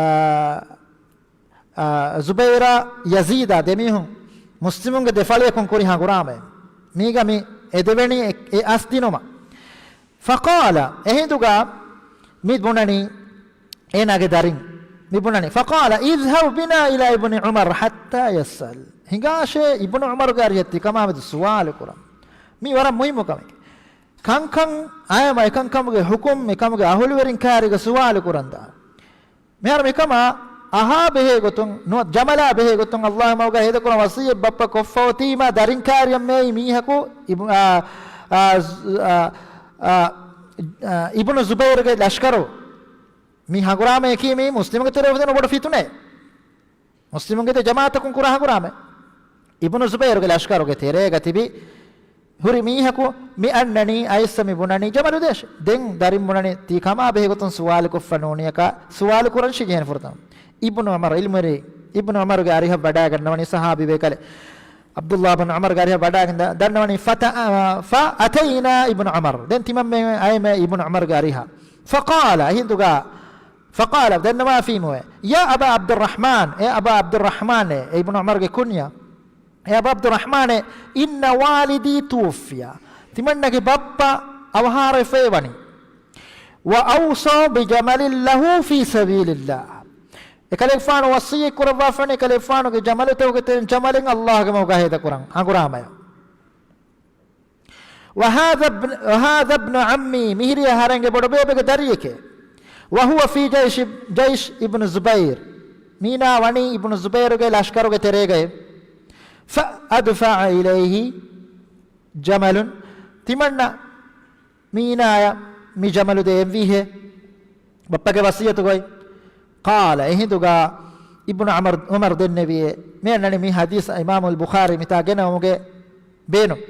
އާ، ޒުބައިރާ ޔަޒީދާ ދެމީހުން މުސްލިމުންގެ ދެފަޅިއަކުން ކުރި ހަނގުރާމައެއް. މީގަ މި އެ ދެވެނީ އެ، އެ އަސް ދިނުމަށް. فقال، އެހިނދުގަ މި ބުނަނީ، އޭނާގެ ދަރިން މި ބުނަނީ، فقال اذهب بنا إلى ابن عمر حتى يسأل. ހިނގާށޭ އިބްނު ޢުމަރުގެ އަރިހަށް ތިކަމާމެދު ސުވާލު ކުރަން. މީ ވަރަށް މުހިއްމު ކަމެކޭ. ކަންކަން އަޔަމަ އެކަންކަމުގެ ޙުކުމް އެކަމުގެ އަހުލުވެރިން ކާރިގަ ސުވާލު ކުރަން ދާން. މިހާރު މިކަމާ އަހާ ބެހޭ ގޮތުން، ނުވަތަ ޖަމަލާ ބެހޭ ގޮތުން ﷲ ގެ މަގުގަ ހޭދަކުރަން ވަޞިއްޔަތް ބައްޕަ ކޮށްފަ އޮތީމާ ދަރިން ކާރިއަށް މޭއި މީހަކު އިބް-، އާ، އާ، އާ، އާ، އިބްނު ޒުބައިރުގެ ލަޝްކަރު. މި ހަނގުރާމަޔަކީ މީ މުސްލިމުގެ ތެރޭ އުފެދުނު ބޮޑު ފިތުނައެއް. މުސްލިމުންގެ ދެ ޖަމާޢަތަކުން ކުރާ ހަނގުރާމަ. އިބްނު ޒުބައިރުގެ ލަޝްކަރުގެ ތެރޭގަ ތިބި ހުރި މީހަކު މި އަންނަނީ އައިސް މި ބުނަނީ ޖަމަލު ދޭށޭ. ދެން ދަރިން ބުނަނީ ތީ ކަމާ ބެހޭގޮތުން ސުވާލުކޮށްފަ ނޫނިއަކާ ސުވާލު ކުރަން ޝިޖޭން ފުރަތަމަ. އިބްނު ޢުމަރު ޢިލްމުވެރި، އިބްނު ޢުމަރުގެ އަރިހަށް ވަޑައިގަންނަވަނީ ޞަޙާބީ ބޭކަލެއް. ޢަބްދުﷲ ބިން ޢުމަރުގެ އަރިހަށް ވަޑައިގެން ދަ-، ދަންނަވަނީ ފަތަ-، އާ، فأتينا ابن عمر. ދެން ތިމަންމެން އައިމޭ އިބްނު ޢުމަރުގެ އަރިހަށް. فقال، އެހިނދުގަ، فقال، ދެންނަވާފީމުވެ، يا أبا عبد الرحمن، އޭ އަބާ ޢަބްދުއްރަޙްމާނޭ، އެ އިބްނު ޢުމަރުގެ ކުންޔަ، އޭ އަބާ ޢަބްދުއްރަޙްމާނޭ، إن والدي توفي، ތިމަންނަގެ ބައްޕަ އަވަހާރަވެފައި ވަނީ، وأوصى بجمل له في سبيل الله، އެކަލޭގެފާނު ވަޞިއްޔަތް ކުރައްވާފަނީ، އެކަލޭގެފާނުގެ ޖަމަލުތަކުގެ ތެރެއިން ޖަމަލެއް ﷲ ގެ މަގުގަ ހޭދަކުރަން ހަނގުރާމަޔަށް. وهذا ابن، وهذا ابن عمي، މިހިރީ އަހަރެންގެ ބޮޑުބޭބެގެ ދަރިއެކޭ. وهو في جيش، جيش ابن الزبير، މީނާ ވަނީ އިބްނު ޒުބައިރުގެ ލަޝްކަރުގެ ތެރޭގައި. فأدفع إليه جمل، ތިމަންނަ މީނާޔަށް މި ޖަމަލު ދޭންވީހޭ. ބައްޕަގެ ވަޞިއްޔަތުގައި. قال، އެހިނދުގަ އިބްނު ޢުމަރު، ޢުމަރު ދެންނެވިއޭ. މި އަންނަނީ މި ޙަދީޘް އިމާމުލް ބުޚާރީ މިތާ ގެނައުމުގެ ބޭނުން.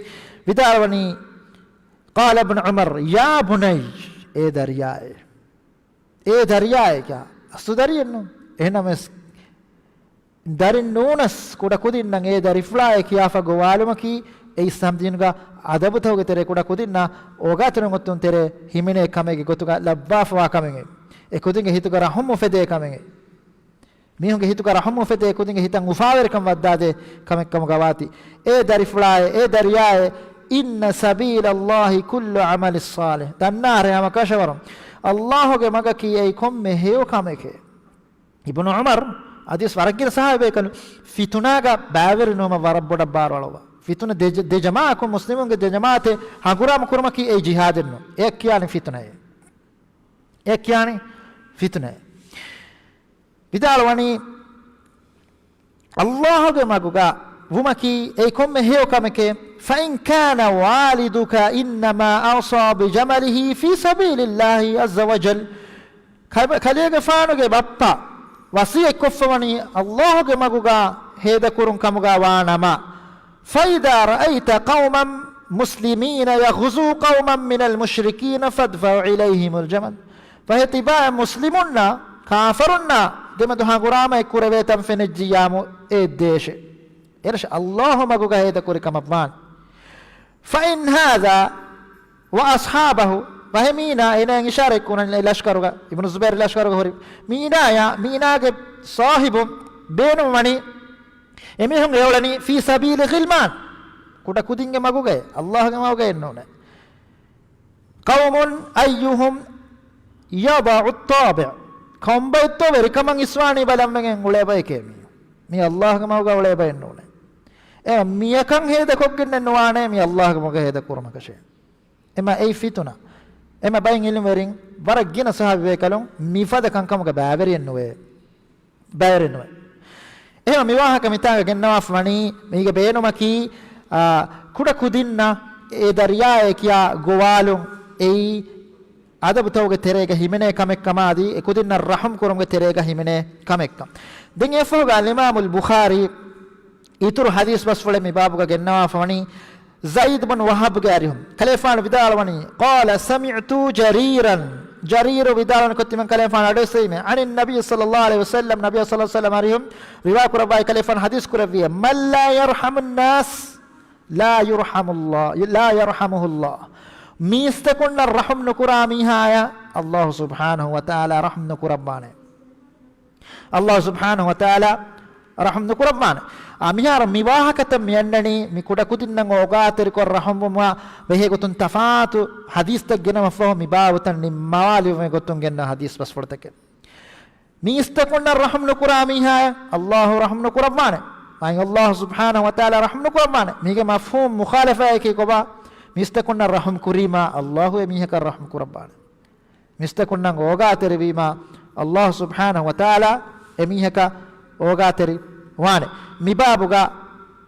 ވިދާޅުވަނީ، قال ابن عمر يا بني، އޭ ދަރިޔާއޭ. އޭ ދަރިޔާއޭ، ކިޔާ އަސްލު ދަރިއެއްނު. އެހެނަމަސް ދަރިން ނޫނަސް ކުޑަ ކުދިންނަށް އޭ ދަރިފުޅާއޭ ކިޔާފަ ގޮވާލުމަކީ އެ އިސްލާމް ދީނުގަ އަދަބުތަކުގެ ތެރޭ ކުޑަ ކުދިންނަށް އޯގާތެރިން އޮތުން ތެރޭ ހިމެނޭ ކަމެއްގެ ގޮތުގަ ލައްވާފަވާ ކަމެއް. އެ ކުދިންގެ ހިތުގަ ރަހުމް އުފެދޭ ކަމެއް. މީހުންގެ ހިތުގަ ރަހުމް އުފެދޭ ކުދިންގެ ހިތަށް އުފާވެރިކަން ވައްދާދޭ ކަމެއްކަމުގަ ވާތީ. އޭ ދަރިފުޅާއޭ، އޭ ދަރިޔާއޭ، إن سبيل الله كل عمل صالح. ދަންނާހަރެ ހަމަކަށަވަރުން، އައްލާހުގެ މަގަކީ އެއީ ކޮންމެ ހެޔޮ ކަމެކޭ. އިބްނު ޢުމަރު އަދިސް ވަރަށްގިނަ ސަހާބީބޭކަލު ފިތުނާގަ ބައިވެރިނުވުމަށް ވަރަށް ބޮޑަށް ބާރުއަޅުއްވާ. ފިތުނަ ދެ، ދެ ޖަމާޢަކުން މުސްލިމުންގެ ދެ ޖަމާޢަތެއް ހަނގުރާމަ ކުރުމަކީ އެއީ ޖިހާދެއްނު. އެއަށް ކިޔާނީ ފިތުނައޭ. އެއަށް ކިޔާނީ ފިތުނައޭ. ވިދާޅުވަނީ، އައްލާހުގެ މަގުގަ ވުމަކީ އެއީ ކޮންމެ ހެޔޮ ކަމެކޭ. فإن كان والدك إنما أوصى بجمله في سبيل الله عز وجل. ކަ، ކަލޭގެފާނުގެ ބައްޕަ ވަސިއްޔަތްކޮށްފަވަނީ އައްލާހުގެ މަގުގަ ހޭދަކުރުން ކަމުގަ ވާނަމަ، فإذا رأيت قوما مسلمين يغزو قوما من المشركين فادفع إليهم الجمل. ފަހެ ތިބާ މުސްލިމުންނާ ކާފަރުންނާ ދެމެދު ހަނގުރާމައެއް ކުރެވޭ ތަން ފެނިއްޖިއްޔާމު އެ ދޭށޭ. އެރަށަށް އައްލާހު މަގުގަ ހޭދަކުރި ކަމަށް ވާނެ. فإن هذا وأصحابه، ފަހެ މީނާ އޭނާއަށް އިޝާރަތް ކުރަން ލަޝްކަރުގަ، އިބްނު ޒުބައިރު ލަޝްކަރުގަ ހުރި މީނާޔާ، މީނާގެ ސާހިބު ބޭނުންވަނީ އެމީހުން އެއުޅެނީ في سبيل غلمان، ކުޑަ ކުދިންގެ މަގުގައި، އައްލާހުގެ މަގުގައެއް ނޫނޭ. قوم أيهم يضع الطابع. ކޮންބައެއްތޯ ވެރިކަމަށް އިސްވާނީ ބަލަންވެގެން އުޅޭ ބައެކޭ މީ. މީ އައްލާހުގެ މަގުގަ އުޅޭ ބައެއް ނޫނޭ. އެ މިޔަކަން ހޭދަކޮށްގެންނެއް ނުވާނޭ މީ އައްލާހުގެ މަގުގަ ހޭދަ ކުރުމަކަށޭ. އެމަ އެއީ ފިތުނަ. އެމަ ބައެއް އިލްމުވެރިން ވަރަށް ގިނަ ސަހާބީބޭކަލުން މިފަދަ ކަންކަމުގަ ބައިވެރިއެއް ނުވޭ. ބައިވެރިނުވެ. އެހެން މި ވާހަކަ މިތާގަ ގެންނަވާފަ ވަނީ، މީގެ ބޭނުމަކީ، އާ، ކުޑަ ކުދިންނަށް އޭ ދަރިޔާއޭ ކިޔާ ގޮވާލުން އެއީ އަދަބުތަކުގެ ތެރޭގަ ހިމެނޭ ކަމެއް ކަމާ އަދި އެ ކުދިންނަށް ރަޙުމް ކުރުމުގެ ތެރޭގަ ހިމެނޭ ކަމެއްކަން. ދެން އެފަހުގަ އަލްއިމާމުލް ބުޚާރީ އިތުރު ޙަދީޘް ބަސްފުޅެއް މި ބާބުގަ ގެންނަވާފަ ވަނީ، ޒައިދު ބުން ވަހަބުގެ އަރިހުން ކަލޭފާނު ވިދާޅުވަނީ، قال سمعت جريرا، ޖަރީރު ވިދާޅުވަނީ ކޮށް ތިމަން ކަލޭފާނު އަޑުއެއްސެވީމޭ، عن النبي صلى الله عليه وسلم، ނަބިއްޔާ ޞައްލަﷲު ޢަލައިހި ވަސައްލަމް، ނަބިއްޔާ ޞައްލަﷲު ޢަލައިހި ވަސައްލަމް އަރިހުން ރިވާ ކުރައްވައި ކަލޭފާނު ޙަދީޘް ކުރެއްވިއޭ، من لا يرحم الناس لا يرحم الله، لا يرحمه الله. މީސްތަކުންނަށް ރަޙުމް ނުކުރާ މީހާޔަށް ﷲ ސުބްޙާނަހޫ ވަތަޢާލާ ރަޙުމް ނުކުރައްވާނެ. ﷲ ސުބްޙާނަހޫ ވަތަޢާލާ ރަޙުމް ނުކުރައްވާނެ. އާ، މިހާރު މި ވާހަކަތައް މި އަންނަނީ މި ކުޑަކުދިންނަށް އޯގާތެރިކޮށް ރަޙުމްވުމާ ބެހޭ ގޮތުން ތަފާތު ޙަދީޘްތައް ގެނައުމަށްފަހު މި ބާވަތަށް ނިންމަވާލެވުމުގެ ގޮތުން ގެންނަ ޙަދީޘް ބަސްފުޅުތަކެއް. މީސްތަކުންނަށް ރަޙުމް ނުކުރާ މީހާޔަށް ﷲ ރަޙުމް ނުކުރައްވާނެ. މާތް ﷲ ސުބްޙާނަހޫ ވަތަޢާލާ ރަޙުމް ނުކުރައްވާނެ. މީގެ މަފްހޫމް މުޚާލަފާއެކީ ކޮބާ؟ މީސްތަކުންނަށް ރަޙުމް ކުރީމާ ﷲ އެމީހަކަށް ރަޙުމް ކުރައްވާނެ. މީސްތަކުންނަށް އޯގާތެރިވީމާ ﷲ ސުބްޙާނަހޫ ވަތަޢާލާ އެމީހަކަށް އޯގާތެރި ވާނެ. މިބާބުގަ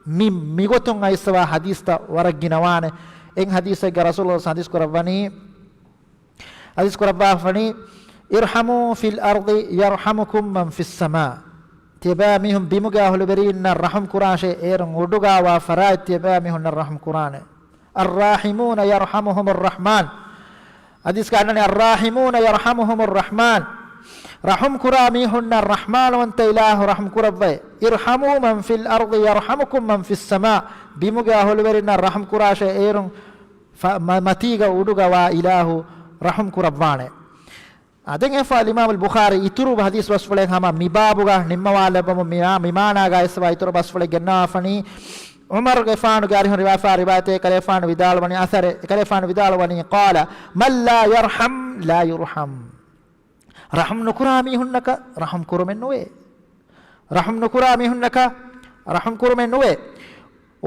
މި، މިގޮތުން އައިސްވާ ޙަދީޘްތައް ވަރަށް ގިނަވާނެ. އެއް ޙަދީޘެއްގަ ރަސޫލުﷲ ޙަދީޘް ކުރައްވަނީ، ޙަދީޘް ކުރައްވާފަނީ، ارحموا في الأرض يرحمكم من في السماء. ތިޔަބައިމީހުން ބިމުގެ އަހުލުވެރީންނަށް ރަޙުމް ކުރާށޭ، އޭރުން އުޑުގަވާ ފަރާތް ތިޔަބައިމީހުންނަށް ރަޙުމް ކުރާނެ. الراحمون يرحمهم الرحمن. ޙަދީޘްގަ އަންނަނީ، الراحمون يرحمهم الرحمن. ރަޙުމް ކުރާ މީހުންނަށް ރަޙްމާންވަންތަ އިލާހު ރަޙުމް ކުރައްވައޭ. ارحموا من في الأرض يرحمكم من في السماء. ބިމުގެ އަހުލުވެރިންނަށް ރަޙުމް ކުރާށޭ، އޭރުން ފަ، މަ، މަތީގަ އުޑުގަވާ އިލާހު ރަޙުމް ކުރައްވާނެ. އާ، ދެން އެފަ އަލްއިމާމުލް ބުޚާރީ އިތުރު ޙަދީޘް ބަސްފުޅެއް ހަމަ މި ބާބުގަ ނިންމަވާލައްވަމު މި، މި މާނާގަ އައިސްވާ އިތުރު ބަސްފުޅެއް ގެންނަވާފަނީ، ޢުމަރުގެފާނުގެ އަރިހުން ރިވާފާ ރިވާޔަތެއް ކަލޭފާނު ވިދާޅުވަނީ އަސަރެއް، އެކަލޭފާނު ވިދާޅުވަނީ، قال من لا يرحم لا يرحم. ރަޙުމް ނުކުރާ މީހުންނަކަށް ރަޙުމް ކުރުމެއް ނުވޭ. ރަޙުމް ނުކުރާ މީހުންނަކަށް ރަޙުމް ކުރުމެއް ނުވޭ.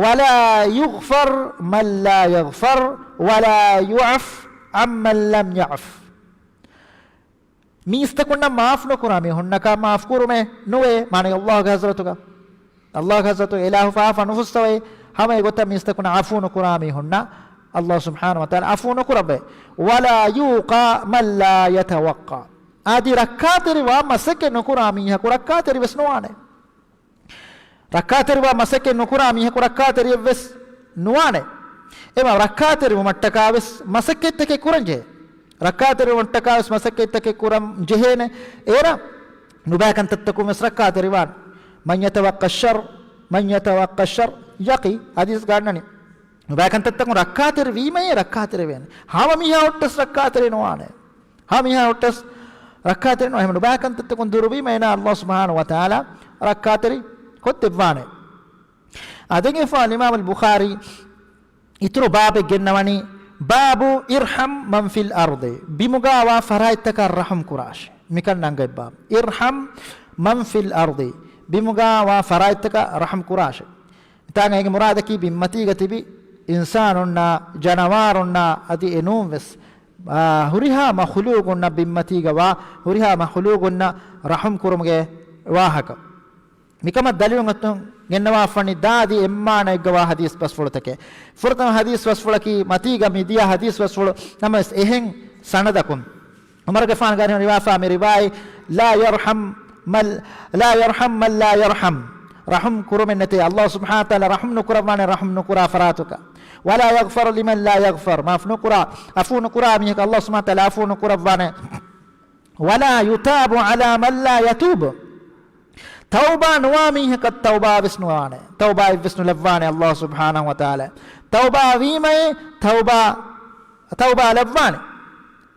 ولا يغفر من لا يغفر ولا يعف عمن لم يعف. މީސްތަކުންނަށް މާފް ނުކުރާ މީހުންނަކަށް މާފް ކުރުމެއް ނުވޭ، މާނަ ﷲގެ ޙަޟްރަތުގަ. ﷲގެ ޙަޟްރަތުގަ އިލާހު ފާފަ ނުފުއްސަވައި، ހަމަ އެގޮތަށް މީސްތަކުންނަށް ޢަފޫ ނުކުރާ މީހުންނަށް ﷲ ސުބްޙާނަހޫ ވަތަޢާލާ ޢަފޫ ނުކުރައްވައޭ. ولا يوقى من لا يتوقى. އަދި ރައްކާތެރިވާ މަސައްކަތް ނުކުރާ މީހަކު ރައްކާތެރިވެސް ނުވާނެ. ރައްކާތެރިވާ މަސައްކަތް ނުކުރާ މީހަކު ރައްކާތެރިއެއްވެސް ނުވާނެ. އެމަ ރައްކާތެރިވުމަށްޓަކާވެސް މަސައްކަތްތަކެއް ކުރަންޖެހޭ. ރައްކާތެރިވުމަށްޓަކާވެސް މަސައްކަތްތަކެއް ކުރަން ޖެހޭނެ. އޭރަށް ނުބައި ކަންތައްތަކުން ވެސް ރައްކާތެރިވާނެ. من يتوق الشر، من يتوق الشر يقه. ޙަދީޘްގަ އަންނަނީ. ނުބައި ކަންތައްތަކުން ރައްކާތެރިވީމައޭ ރައްކާތެރިވޭނެ. ހަމަ މީހާ ހުއްޓަސް ރައްކާތެރި ނުވާނެ. ހަމަ މީހާ ހުއްޓަސް ރައްކާތެރި ނުވާ. އެހެން ނުބައި ކަންތައްތަކުން ދުރުވީމަ އޭނާ ﷲ ސުބްޙާނަހޫ ވަތަޢާލާ ރައްކާތެރި ކޮށްދެއްވާނެ. އާ، ދެން އެފާ އިމާމުލް ބުޚާރީ އިތުރު ބާބެއް ގެންނަވަނީ، باب ارحم من في الأرض، ބިމުގާވާ ފަރާތްތަކަށް ރަޙުމް ކުރާށޭ. މިކަން ނަންގަތް ބާބު. ارحم من في الأرض، ބިމުގާވާ ފަރާތްތަކަށް ރަޙުމް ކުރާށޭ. މިތާނގަ އޭގެ މުރާދަކީ ބިންމަތީގަ ތިބި އިންސާނުންނާ، ޖަނަވާރުންނާ އަދި އެނޫންވެސް، އާ، ހުރިހާ މަޚުލޫގުންނަށް ބިންމަތީގަ ވާ ހުރިހާ މަޚުލޫގުންނަށް ރަޙުމް ކުރުމުގެ ވާހަކަ. މިކަމަށް ދަލީލު އޮތުން ގެންނަވާފަނީ ދާދި އެއްމާނައެއްގަ ވާ ޙަދީޘް ބަސްފުޅުތަކެއް. ފުރަތަމަ ޙަދީޘް ބަސްފުޅަކީ މަތީގަ މިދިޔަ ޙަދީޘް ބަސްފުޅު ނަމަވެސް އެހެން ސަނަދަކުން. ޢުމަރުގެފާނުގެ ރިވާފާ މި ރިވާއީ، لا يرحم من، لا يرحم من لا يرحم. ރަޙުމް ކުރުމެއް ނެތޭ. ﷲ ސުބްޙާނަހޫ ވަތަޢާލާ ރަޙުމް ނުކުރައްވާނެ ރަޙުމް ނުކުރާ ފަރާތުގަ. ولا يغفر لمن لا يغفر. މާފް ނުކުރާ، ޢަފޫ ނުކުރާ މީހަކަށް ﷲ ސުބްޙާނަހޫ ވަތަޢާލާ ޢަފޫ ނުކުރައްވާނެ. ولا يتاب على من لا يتوب. ތައުބާ ނުވާ މީހަކަށް ތައުބާ ވެސް ނުވާނެ. ތައުބާއެއް ވެސް ނުލައްވާނެ ﷲ ސުބްޙާނަހޫ ވަތަޢާލާ. ތައުބާ ވީމައޭ، ތައުބާ، ތައުބާ ލައްވާނެ.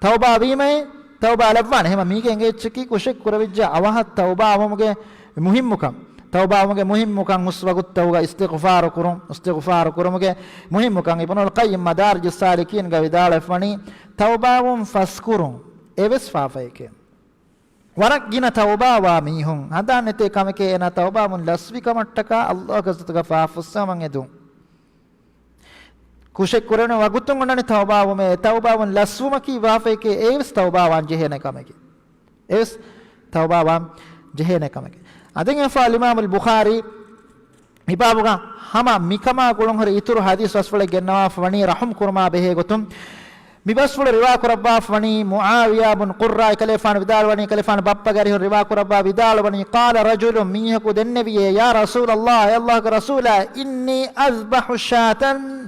ތައުބާ ވީމައޭ، ތައުބާ ލައްވާނެ. އެހެމަ މީގެ އެނގޭ އެއްޗަކީ ކުށެއް ކުރެވިއްޖެ އަވަހަށް ތައުބާވުމުގެ މުހިއްމުކަން. ތައުބާވުމުގެ މުހިއްމުކަން ހުސް ވަގުތުތަކުގަ އިސްތިޣްފާރު ކުރުން، އިސްތިޣްފާރު ކުރުމުގެ މުހިއްމުކަން. އިބްނުލް ޤައްޔިމް މަދާރިޖުއްސާލިކީންގަ ވިދާޅުވެފަނީ، ތައުބާވުން ފަސްކުރުން އެވެސް ފާފައެކޭ. ވަރަށް ގިނަ ތައުބާވާ މީހުން ހަނދާން ނެތޭ ކަމެކޭ އޭނާ ތައުބާވުން ލަސްވި ކަމަށްޓަކާ ﷲގެ ޙަޟްރަތުގަ ފާފަ ފުއްސާމަން އެދުން. ކުށެއް ކުރެވޭނެ ވަގުތުން އޮންނަނީ ތައުބާވުމޭ. އެ ތައުބާވުން ލަސްވުމަކީ ފާފައެކޭ. އެވެސް ތައުބާވާން ޖެހޭނެ ކަމެކޭ. އެވެސް ތައުބާވާން ޖެހޭނެ ކަމެކޭ. އަދި އެފާ އިމާމުލް ބުޚާރީ މިބާބުގަ ހަމަ މިކަމާ ގުޅުންހުރި އިތުރު ޙަދީޘް ބަސްފުޅެއް ގެންނަވާފަ ވަނީ ރަޙުމް ކުރުމާ ބެހޭ ގޮތުން. މި ބަސްފުޅު ރިވާ ކުރައްވާފަ ވަނީ މުޢާވިޔާ ބުން ޤުއްރާ، ކަލޭފާނު ވިދާޅުވަނީ، ކަލޭފާނު ބައްޕަގެ އަރިހުން ރިވާ ކުރައްވާ ވިދާޅުވަނީ، قال رجل، މީހަކު ދެންނެވިއޭ، يا رسول الله، އެ ﷲގެ ރަސޫލާ، إني أذبح شاة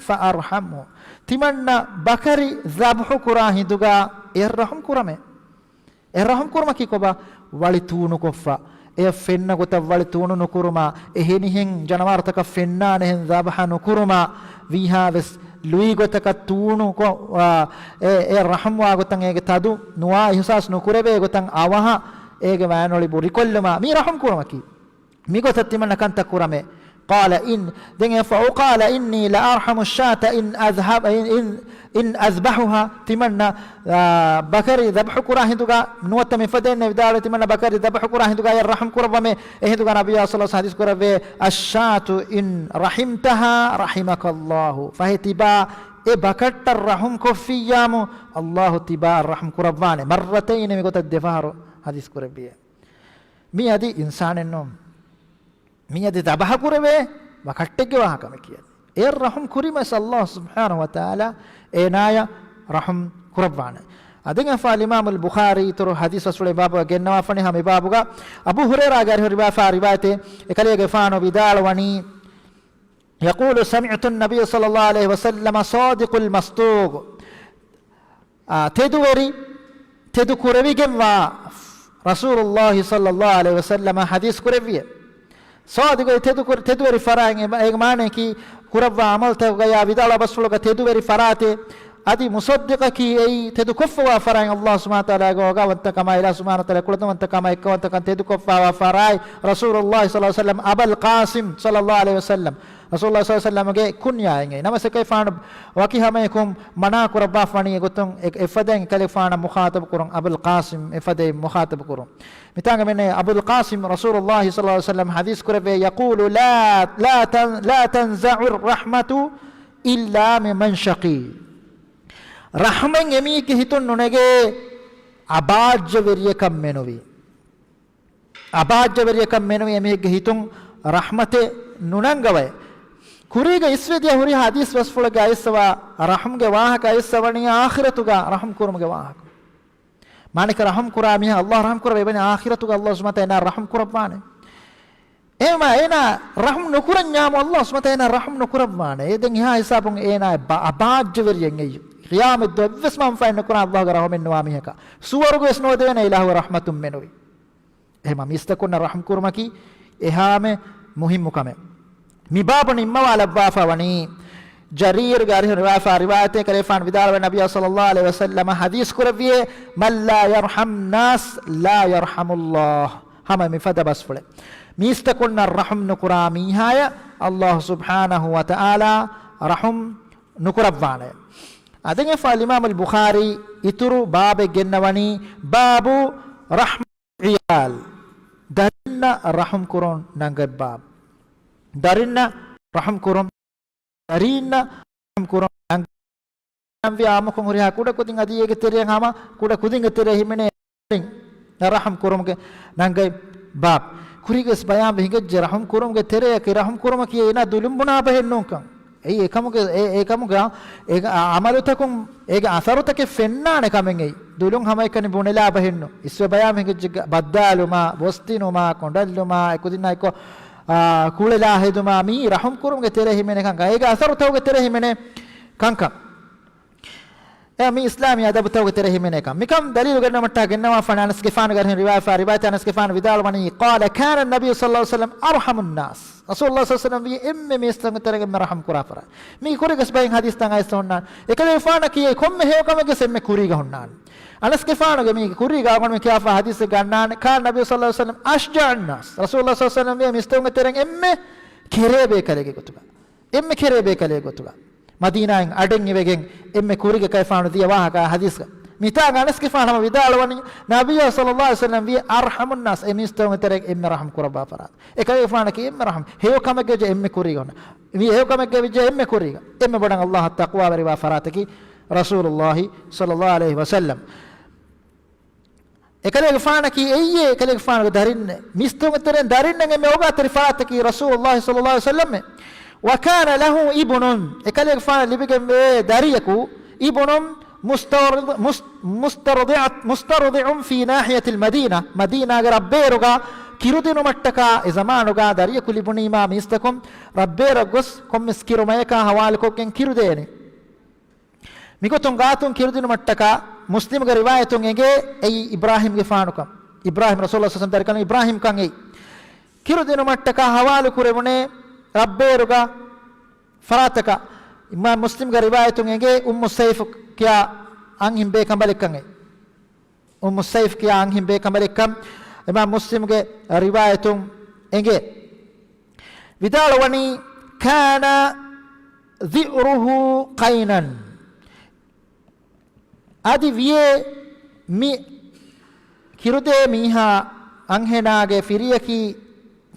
فأرحمه. ތިމަންނަ ބަކަރި ޛަބްޙު ކުރާ ހިނދުގަ އެ ރަޙުމް ކުރަމޭ. އެ ރަޙުމް ކުރުމަކީ ކޮބާ؟ ވަޅި ތޫނުކޮށްފަ، އެ ފެންނަ ގޮތަށް ވަޅި ތޫނު ނުކުރުމާ، އެހެނިހެން ޖަނަވާރުތަކަށް ފެންނާނެހެން ޛަބްޙަ ނުކުރުމާ، ވީހާވެސް ލުއިގޮތަކަށް ތޫނުކޮށް، އާ، އެ، އެ ރަޙުމްވާ ގޮތަށް އޭގެ ތަދު ނުވާ އިޙްސާސް ނުކުރެވޭ ގޮތަށް އަވަހަށް އޭގެ ވަޔަނޮޅި ބުރިކޮށްލުމާ، މީ ރަޙުމް ކުރުމަކީ. މިގޮތަށް ތިމަންނަ ކަންތައް ކުރަމޭ. قال إن، ދެން އެފަ، قال إني لأرحم الشاة إن أذهب، إن، إن، إن أذبحها، ތިމަންނަ، އާ، ބަކަރި ޛަބްޙު ކުރާ ހިނދުގަ، ނުވަތަ މިފަދައިން ވިދާޅުވި ތިމަންނަ ބަކަރި ޛަބްޙު ކުރާ ހިނދުގަ އެ ރަޙުމް ކުރައްވަމޭ. އެ ހިނދުގަ ނަބިއްޔާ ޞައްލަﷲު ޢަލައިހި ވަސައްލަމަ ޙަދީޘް ކުރެއްވިއޭ، الشاة إن رحمتها رحمك الله، ފަހެ ތިބާ އެ ބަކައްޓަށް ރަޙުމް ކޮށްފިއްޔާމު، ﷲ ތިބާއަށް ރަޙުމް ކުރައްވާނެ. مرتين، މިގޮތަށް ދެފަހަރު ޙަދީޘް ކުރެއްވިއޭ. މީ އަދި އިންސާނެއް ނޫން. މީ އަދި ޛަބްޙު ކުރެވޭ ބަކައްޓެއްގެ ވާހަކަ މި ކިޔަނީ. އެ ރަޙުމް ކުރީމަ ﷲ ސުބްޙާނަހޫ ވަތަޢާލާ އޭނާޔަށް ރަޙުމް ކުރައްވާނެ. އަދި އެފާ އިމާމުލް ބުޚާރީ އިތުރު ޙަދީޘް ބަސްފުޅެއް ބާބުގަ ގެންނަވާފަނީ ހަމަ މި ބާބުގަ އަބޫ ހުރައިރާގެ އަރިހު ރިވާފާ ރިވާޔަތެއް، އެކަލޭގެފާނު ވިދާޅުވަނީ، يقول سمعت النبي صلى الله عليه وسلم الصادق المصدوق. އާ، ތެދުވެރި، ތެދު ކުރެވިގެންވާ ރަސޫލުﷲ ޞައްލަﷲު ޢަލައިހި ވަސައްލަމަ ޙަދީޘް ކުރެއްވިއޭ. ޞާދިޤު ތެދު ކުރ-، ތެދުވެރި ފަރާތް، އެ، އޭގެ މާނަޔަކީ ކުރައްވާ ޢަމަލުތަކުގަޔާ ވިދާޅުވާ ބަސްފުޅުގަ ތެދުވެރި ފަރާތެއް. އަދި މުޞައްދިޤަކީ އެއީ ތެދުކޮށްފަވާ ފަރާތް، ﷲ ސުބްޙާނަހޫ ވަތަޢާލާގެ ވަގާވަންތަކަމާ، އިލާހު ސުބްޙާނަހޫ ވަތަޢާލާ ކުޅަދުންވަންތަކަމާ އެއްކަވަންތަކަން ތެދުކޮށްފަވާ ފަރާތް، ރަސޫލުﷲ ޞައްލަﷲު ޢަލައިހި ވަސައްލަމަ، އަބަލް ޤާސިމް ޞައްލަﷲު ޢަލައިހި ވަސައްލަމަ، ރަސޫލުﷲ ޞައްލަﷲު ޢަލައިހި ވަސައްލަމަގެ ކުންޔާއެއް. ނަމަވެސް އެކަލޭފާނު ވަކި ހަމަޔަކުން މަނާ ކުރައްވާފަނީ އެގޮތުން އެ-، އެފަދައިން އެކަލޭފާނަށް މުޚާޠަބު ކުރުން އަބުލް ޤާސިމް، އެފަދައިން މުޚާޠަބު ކުރުން. މިތާނގަ މެނޭ އަބުލް ޤާސިމް ރަސޫލުﷲ ޞައްލަﷲު ޢަލައިހި ވަސައްލަމަ ޙަދީޘް ކުރެއްވޭ، يقول لا، لا تن-، لا تنزع الرحمة إلا من شقي. ރަޙްމަތް އެމީހެއްގެ ހިތުން ނުނެގޭ އަބާއްޖަވެރިޔަކަށް މެނުވީ. އަބާއްޖަވެރިޔަކަށް މެނުވީ އެމީހެއްގެ ހިތުން ރަޙްމަތެއް ނުނަންގަވައި. ކުރީގަ އިސްވެދިޔަ ހުރި ޙަދީޘް ބަސްފުޅެއްގަ އައިސްވާ ރަޙްމްގެ ވާހަކަ އައިސްވަނީ އާޚިރަތުގަ ރަޙްމް ކުރުމުގެ ވާހަކަ. މާނައަކީ ރަޙްމް ކުރާ މީހާ ﷲ ރަޙްމް ކުރައްވައި އެބަނީ އާޚިރަތުގަ ﷲ ސުބްޙާނަހޫ ވަތަޢާލާ ރަޙްމް ކުރައްވާނެ. އެހެންވީމާ އޭނާ ރަޙުމް ނުކުރަންޏާމު، އައްލާހު ސުބްޙާނަހު ވަތަޢާލާ އޭނާ ރަޙުމް ނުކުރައްވާނެ. އެ ދެން އެހާ ހިސާބުން އޭނާ ބަ-، އަބާއްޖަވެރިއެއް އެއްޔު. ޤިޔާމަތްދުވަހު އެއްވެސް މަންފާއެއް ނުކުރާ އައްލާހުގެ ރަޙުމެއް ނުވާ މީހަކަށް. ސުވަރުގެވެސް ނުވަދެވޭނެ އިލާހުގެ ރަޙްމަތުން މެނުވި. އެހެންވީމާ މީސްތަކުންނަށް ރަޙުމް ކުރުމަކީ އެހާމެ މުހިއްމު ކަމެއް. މި ބާބު ނިންމަވާލައްވާފަ ވަނީ ޖަރީރުގެ އަރިހުން ރިވާފާ ރިވާޔަތެއް ކަލޭފާނު ވިދާޅުވެ ނަބިއްޔާ ޞައްލައްލާހު ޢަލައިހި ވަސައްލަމަ ޙަދީޘް ކުރެއްވިއޭ، "من لا يرحم الناس لا يرحمه الله." ހަމަ މިފަދަ ބަސްފުޅެއް. މީސްތަކުންނަށް ރަޙުމް ނުކުރާ މީހާޔަށް އައްލާހު ސުބްޙާނަހު ވަތަޢާލާ ރަޙުމް ނުކުރައްވާނެ. އަދި އެފާ އިމާމުލް ބުޚާރީ އިތުރު ބާބެއް ގެންނަވަނީ، ބާބު ރަޙްމަ ޢިޔާލް، ދަރިންނަށް ރަޙުމް ކުރުން ނަންގަތް ބާބު. ދަރިންނަށް ރަޙުމް ކުރުން، ދަރީންނަށް ރަޙުމް ކުރުން ނަންގަތް. ވި އާއްމުކޮށް ހުރިހާ ކުޑަ ކުދިން އަދި އޭގެ ތެރެއަށް ހަމަ ކުޑަ ކުދިންގެ ތެރެ ހިމެނޭ ރަޙުމް ކުރުމުގެ ނަންގަތް ބާބު. ކުރީގަސް ބަޔާން ވެ ހިނގައްޖެ ރަޙުމް ކުރުމުގެ ތެރެއަކީ، ރަޙުމް ކުރުމަކީ އޭނާ ދުލުން ބުނާ ބަހެއް ނޫންކަން. އެއީ އެކަމުގެ، އެ، އެކަމުގަ އޭގެ އަ-، އަމަލުތަކުން އޭގެ އަސަރުތަކެއް ފެންނާނެ ކަމެއް އެއީ. ދުލުން ހަމައެކަނި ބުނެލާ ބަހެއްނު. އިސްވެ ބަޔާން ހިނގައްޖެ ބައްދާލުމާ، ބޮސްދިނުމާ، ކޮނޑަށްލުމާ، އެކުދިންނާ އެއްކޮށް، އާ، ކުޅެލާ ހެދުމާ، މީ ރަޙުމް ކުރުމުގެ ތެރެ ހިމެނޭ ކަންކަން. އޭގެ އަސަރުތަކުގެ ތެރެ ހިމެނޭ ކަންކަން. އެ މީ އިސްލާމީ އަދަބުތަކުގެ ތެރެ ހިމެނޭ ކަން. މިކަން ދަލީލު ގަންނަމަށްޓާ ގެންނަވާފާނެ އަނަސްގެފާނުގެ އަރިހުން ރިވާޔަތް، ރިވާޔަތް އަނަސްގެފާނު ވިދާޅުވަނީ، قال كان النبي صلى الله عليه وسلم أرحم الناس. ރަސޫލު ޞައްލަﷲު ޢަލައިހި ވަސައްލަމް ވިޔަ އެންމެ މީސްތަކުން ތެރެގެ އެންމެ ރަޙުމް ކުރާ ފަރާތް. މީ ކުރިގަސް ބައިން ޙަދީޘްތައް އައިސް ހުންނާނެ. އެކަލޭފާނަކީ އެ ކޮންމެ ހެޔޮ ކަމެއްގެ އެންމެ ކުރީގަ ހުންނާނެ. އަނަސްގެފާނުގެ މީ ކުރީގަ އަޅުގަނޑު ކިޔާފާ ޙަދީޘެއް ގަންނާނެ، كان النبي صلى الله عليه وسلم أشجع الناس. ރަސޫލު ޞައްލަﷲު ޢަލައިހި ވަސައްލަމް ވިޔަ މީސްތަކުންގެ ތެރެއިން އެންމެ ކެރޭ ބޭކަލެއްގެ ގޮތުގަ. އެންމެ ކެރޭ ބޭކަލެއްގެ ގޮތުގަ. މަދީނާއިން އަޑެއް އިވެގެން އެންމެ ކުރީގަ ކަލޭފާނު ދިޔަ ވާހަކަ ޙަދީޘްގަ. މިތާގަ އަނަސްގެފާނު ހަމަ ވިދާޅުވަނީ، ނަބިއްޔާ ޞައްލަﷲު ޢަލައިހި ވަސައްލަމް ވިޔަ أرحم الناس، އެ މީސްތަކުންގެ ތެރެއިން އެންމެ ރަޙުމް ކުރައްވާ ފަރާތް. އެކަލޭފާނަކީ އެންމެ ރަޙުމް. ހެޔޮ ކަމެއްގެ ވެއްޖެ އެންމެ ކުރީގަ ހުންނަ. މި ހެޔޮ ކަމެއްގެ ވެއްޖެ އެންމެ ކުރީގަ. އެންމެ ބޮޑަށް އައްލާހަށް ތަޤްވާވެރިވާ ފަރާތަކީ ރަސޫލުﷲ ޞައްލަﷲު ޢަލައިހި ވަސައްލަމް. އެކަލޭގެފާނަކީ އެއްޔޭ، އެކަލޭގެފާނުގެ ދަރިންނޭ. މީސްތަކުންގެ ތެރެއިން ދަރިންނަށް އެންމެ އޯގާތެރި ފަރާތަކީ ރަސޫލުﷲ ޞައްލަﷲު ޢަލައިހި ވަސައްލަމް. وكان له ابن، އެކަލޭގެފާނަށް ލިބިގެންވޭ ދަރިޔަކު، ابن مسترض-، مس-، مسترضع، مسترضع في ناحية المدينة، މަދީނާގެ ރަށްބޭރުގަ ކިރުދިނުމަށްޓަކާ އެ ޒަމާނުގަ ދަރިޔަކު ލިބުނީމާ މީސްތަކުން ރަށްބޭރަށް ގޮސް ކޮންމެސް ކިރުމަޔަކާ ހަވާލުކޮށްގެން ކިރުދޭނެ. މިގޮތުން ގާތުން ކިރުދިނުމަށްޓަކާ މުސްލިމުގެ ރިވާޔަތުން އެނގޭ އެއީ އިބްރާހީމްގެފާނުކަން. އިބްރާހީމް، ރަސޫލުﷲ ޞައްލަﷲު ޢަލައިހި ވަސައްލަމް ދަރިކަލުން އިބްރާހީމްކަން އެއީ. ކިރުދިނުމަށްޓަކާ ހަވާލު ކުރެވުނޭ ރަށްބޭރުގަ ފަރާތަކަށް. އިމާމް މުސްލިމްގެ ރިވާޔަތުން އެނގޭ އުއްމު ސައިފް ކިޔާ އަންހެން ބޭކަނބަލެއްކަން އެއީ. އުއްމު ސައިފް ކިޔާ އަންހެން ބޭކަނބަލެއްކަން އިމާމް މުސްލިމްގެ ރިވާޔަތުން އެނގޭ. ވިދާޅުވަނީ، كان ذئره قينا. އަދި ވިޔޭ މި ކިރުދޭ މީހާ އަންހެނާގެ ފިރިޔަކީ،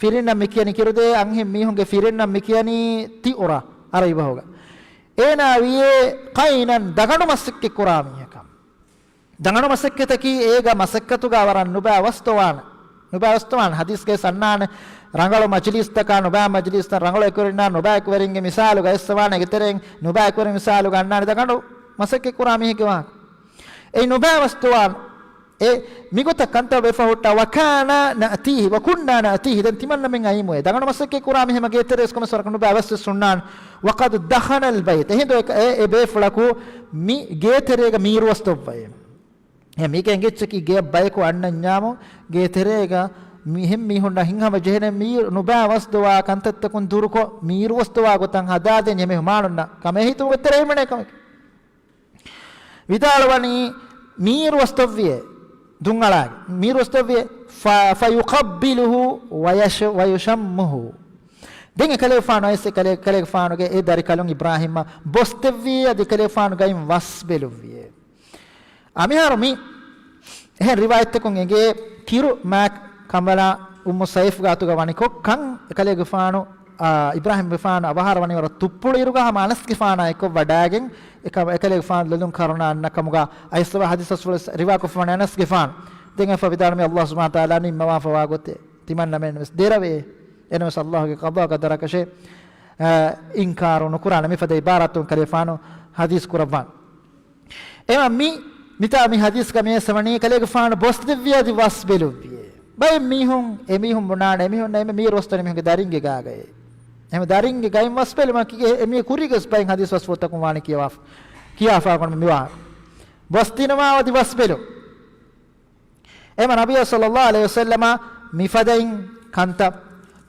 ފިރިންނަށް މި ކިޔަނީ ކިރުދޭ އަންހެން މީހުންގެ ފިރިންނަށް މި ކިޔަނީ ތިއުރަ ޢަރަބި ބަހުގަ. އޭނާ ވިޔޭ ޤައިނަން، ދަގަނޑު މަސައްކަތް ކުރާ މީހަކަށް. ދަގަނޑު މަސައްކަތަކީ އޭގަ މަސައްކަތުގަ ވަރަށް ނުބައި ވަސްދޮވާނެ. ނުބައި ވަސްދޮވާނެ. ޙަދީޘްގައި އަންނާނެ، ރަނގަޅު މަޖިލީސްތަކާ ނުބައި މަޖިލީސްތައް، ރަނގަޅު އެކުވެރިންނާ ނުބައި އެކުވެރިންގެ މިސާލުގައި އެއްސަވާނެ އޭގެ ތެރެއިން ނުބައި އެކުވެރި މިސާލުގަ އަންނާނެ ދަގަނޑު މަސައްކަތް ކުރާ މީހެއްގެ ވާހަކަ. އެއީ ނުބައި ވަސްދޮވާނެ. އެ މިގޮތަށް ކަންތައް ވެފަ ހުއްޓާ، وكان نأتيه، وكنا نأتيه، ދެން ތިމަންނަމެން އައީމު. އެ ދަގަނޑު މަސައްކަތް ކުރާ މީހެއް މަގޭތެރޭ ވެސް ކޮންމެސް ވަރަކަށް ނުބައި ވަސް ވެސް ހުންނާނެ. وقد دخن البيت، އެހިނދު އެ، އެ، އެ ބޭފުޅަކު މި ގޭތެރޭގަ މީރު ވަސް ދޮއްވައޭ. އެ މީގެ އެނގިއްޗަކީ ގެއަށް ބަޔަކު އަންނަންޏާމު، ގޭތެރޭގަ މިހެން މީހުންނަށް ހިތްހަމަ ޖެހޭނެ މީރު ނުބައި ވަސް ދޮވާ ކަންތައްތަކުން ދުރުކޮށް، މީރު ވަސް ދޮވާ ގޮތަށް ހަދާދޭން މެހުމާނުންނަށް ކަމޭ ހިތުމުގެ ތެރެއިން މެނޭ ކަމެކެ. ވިދާޅުވަނީ، މީރު ވަސް ދޮއްވިއޭ، ދުންއަޅާގެ މީރު ވަސް ދޮއްވިއޭ، ފަ-، فيقبله ويش-، ويشمه. ދެން އެކަލޭގެފާނު އައިސް އެކަލޭ-، އެކަލޭގެފާނުގެ އެ ދަރިކަލުން އިބްރާހީމަށް ބޮސް ދެއްވިއޭ، އަދި އެކަލޭގެފާނު ގައިން ވަސް ބެލުއްވިއޭ. އަ، މިހާރު މި އެހެން ރިވާޔަތްތަކުން އެނގޭ، ކިރު މާތް ކަނބަލާ އުއްމު ސައިފްގެ އަތުގަ ވަނިކޮށް ކަން އެކަލޭގެފާނު، އާ، އިބްރާހީމްގެފާނު އަވަހާރަ ވަނީ ވަރަށް ތުއްޕުޅު އިރުގަ ހަމަ އަނަސްގެފާނާ އެއްކޮށް ވަޑާގެން އެކަ-، އެކަލޭގެފާނު ލޮލުން ކަރުނަ އަންނަ ކަމުގަ އައިސްވާ ޙަދީޘް ފަސްފުޅެއް ރިވާކޮށްފަވަނީ އަނަސްގެފާނު. ދެން އެފަ ވިދާޅުމި އައްލާހު ސުބްޙާނަހު ވަތަޢާލާ ނިންމަވާފަވާ ގޮތެއް ތިމަންނަމެން ވެސް ދެރަވޭ. އެނަމަވެސް އައްލާހުގެ ޤަޟާ ޤަދަރަކަށޭ، އާ، އިންކާރު ނުކުރާނެ. މިފަދަ އިބާރާތުން ކަލޭފާނު ޙަދީޘް ކުރައްވާނެ. އެމަ މި، މިތާ މި ޙަދީޘްގަ މި އައިސްވަނީ ކަލޭގެފާނު ބޮސްދެއްވި އަދި ވަސް ބެލުއްވިއޭ. ބައެއް މީހުން، އެމީހުން ބުނާނެ، އެމީހުންނަށް އެންމެ މީރު ވަސްތަނީ މީހުންގެ ދަރިންގެ ގާގައޭ. އެހެން ދަރިންގެ ގައިން ވަސް ބެލުމަކީ އެ، އެމީ ކުރީގަސް ބައެއް ހަދީސް ވަސް ފޮތަކުން ވާނެ ކިޔާ، ކިޔާފާ ގޮނޑު މިވާ. ވަސް ދިނުމާ އަދި ވަސް ބެލުން. އެމަ ނަބިޔާ ޞައްލައްލާހު ޢަލައިހި ވަސައްލަމަ މިފަދައިން ކަންތައް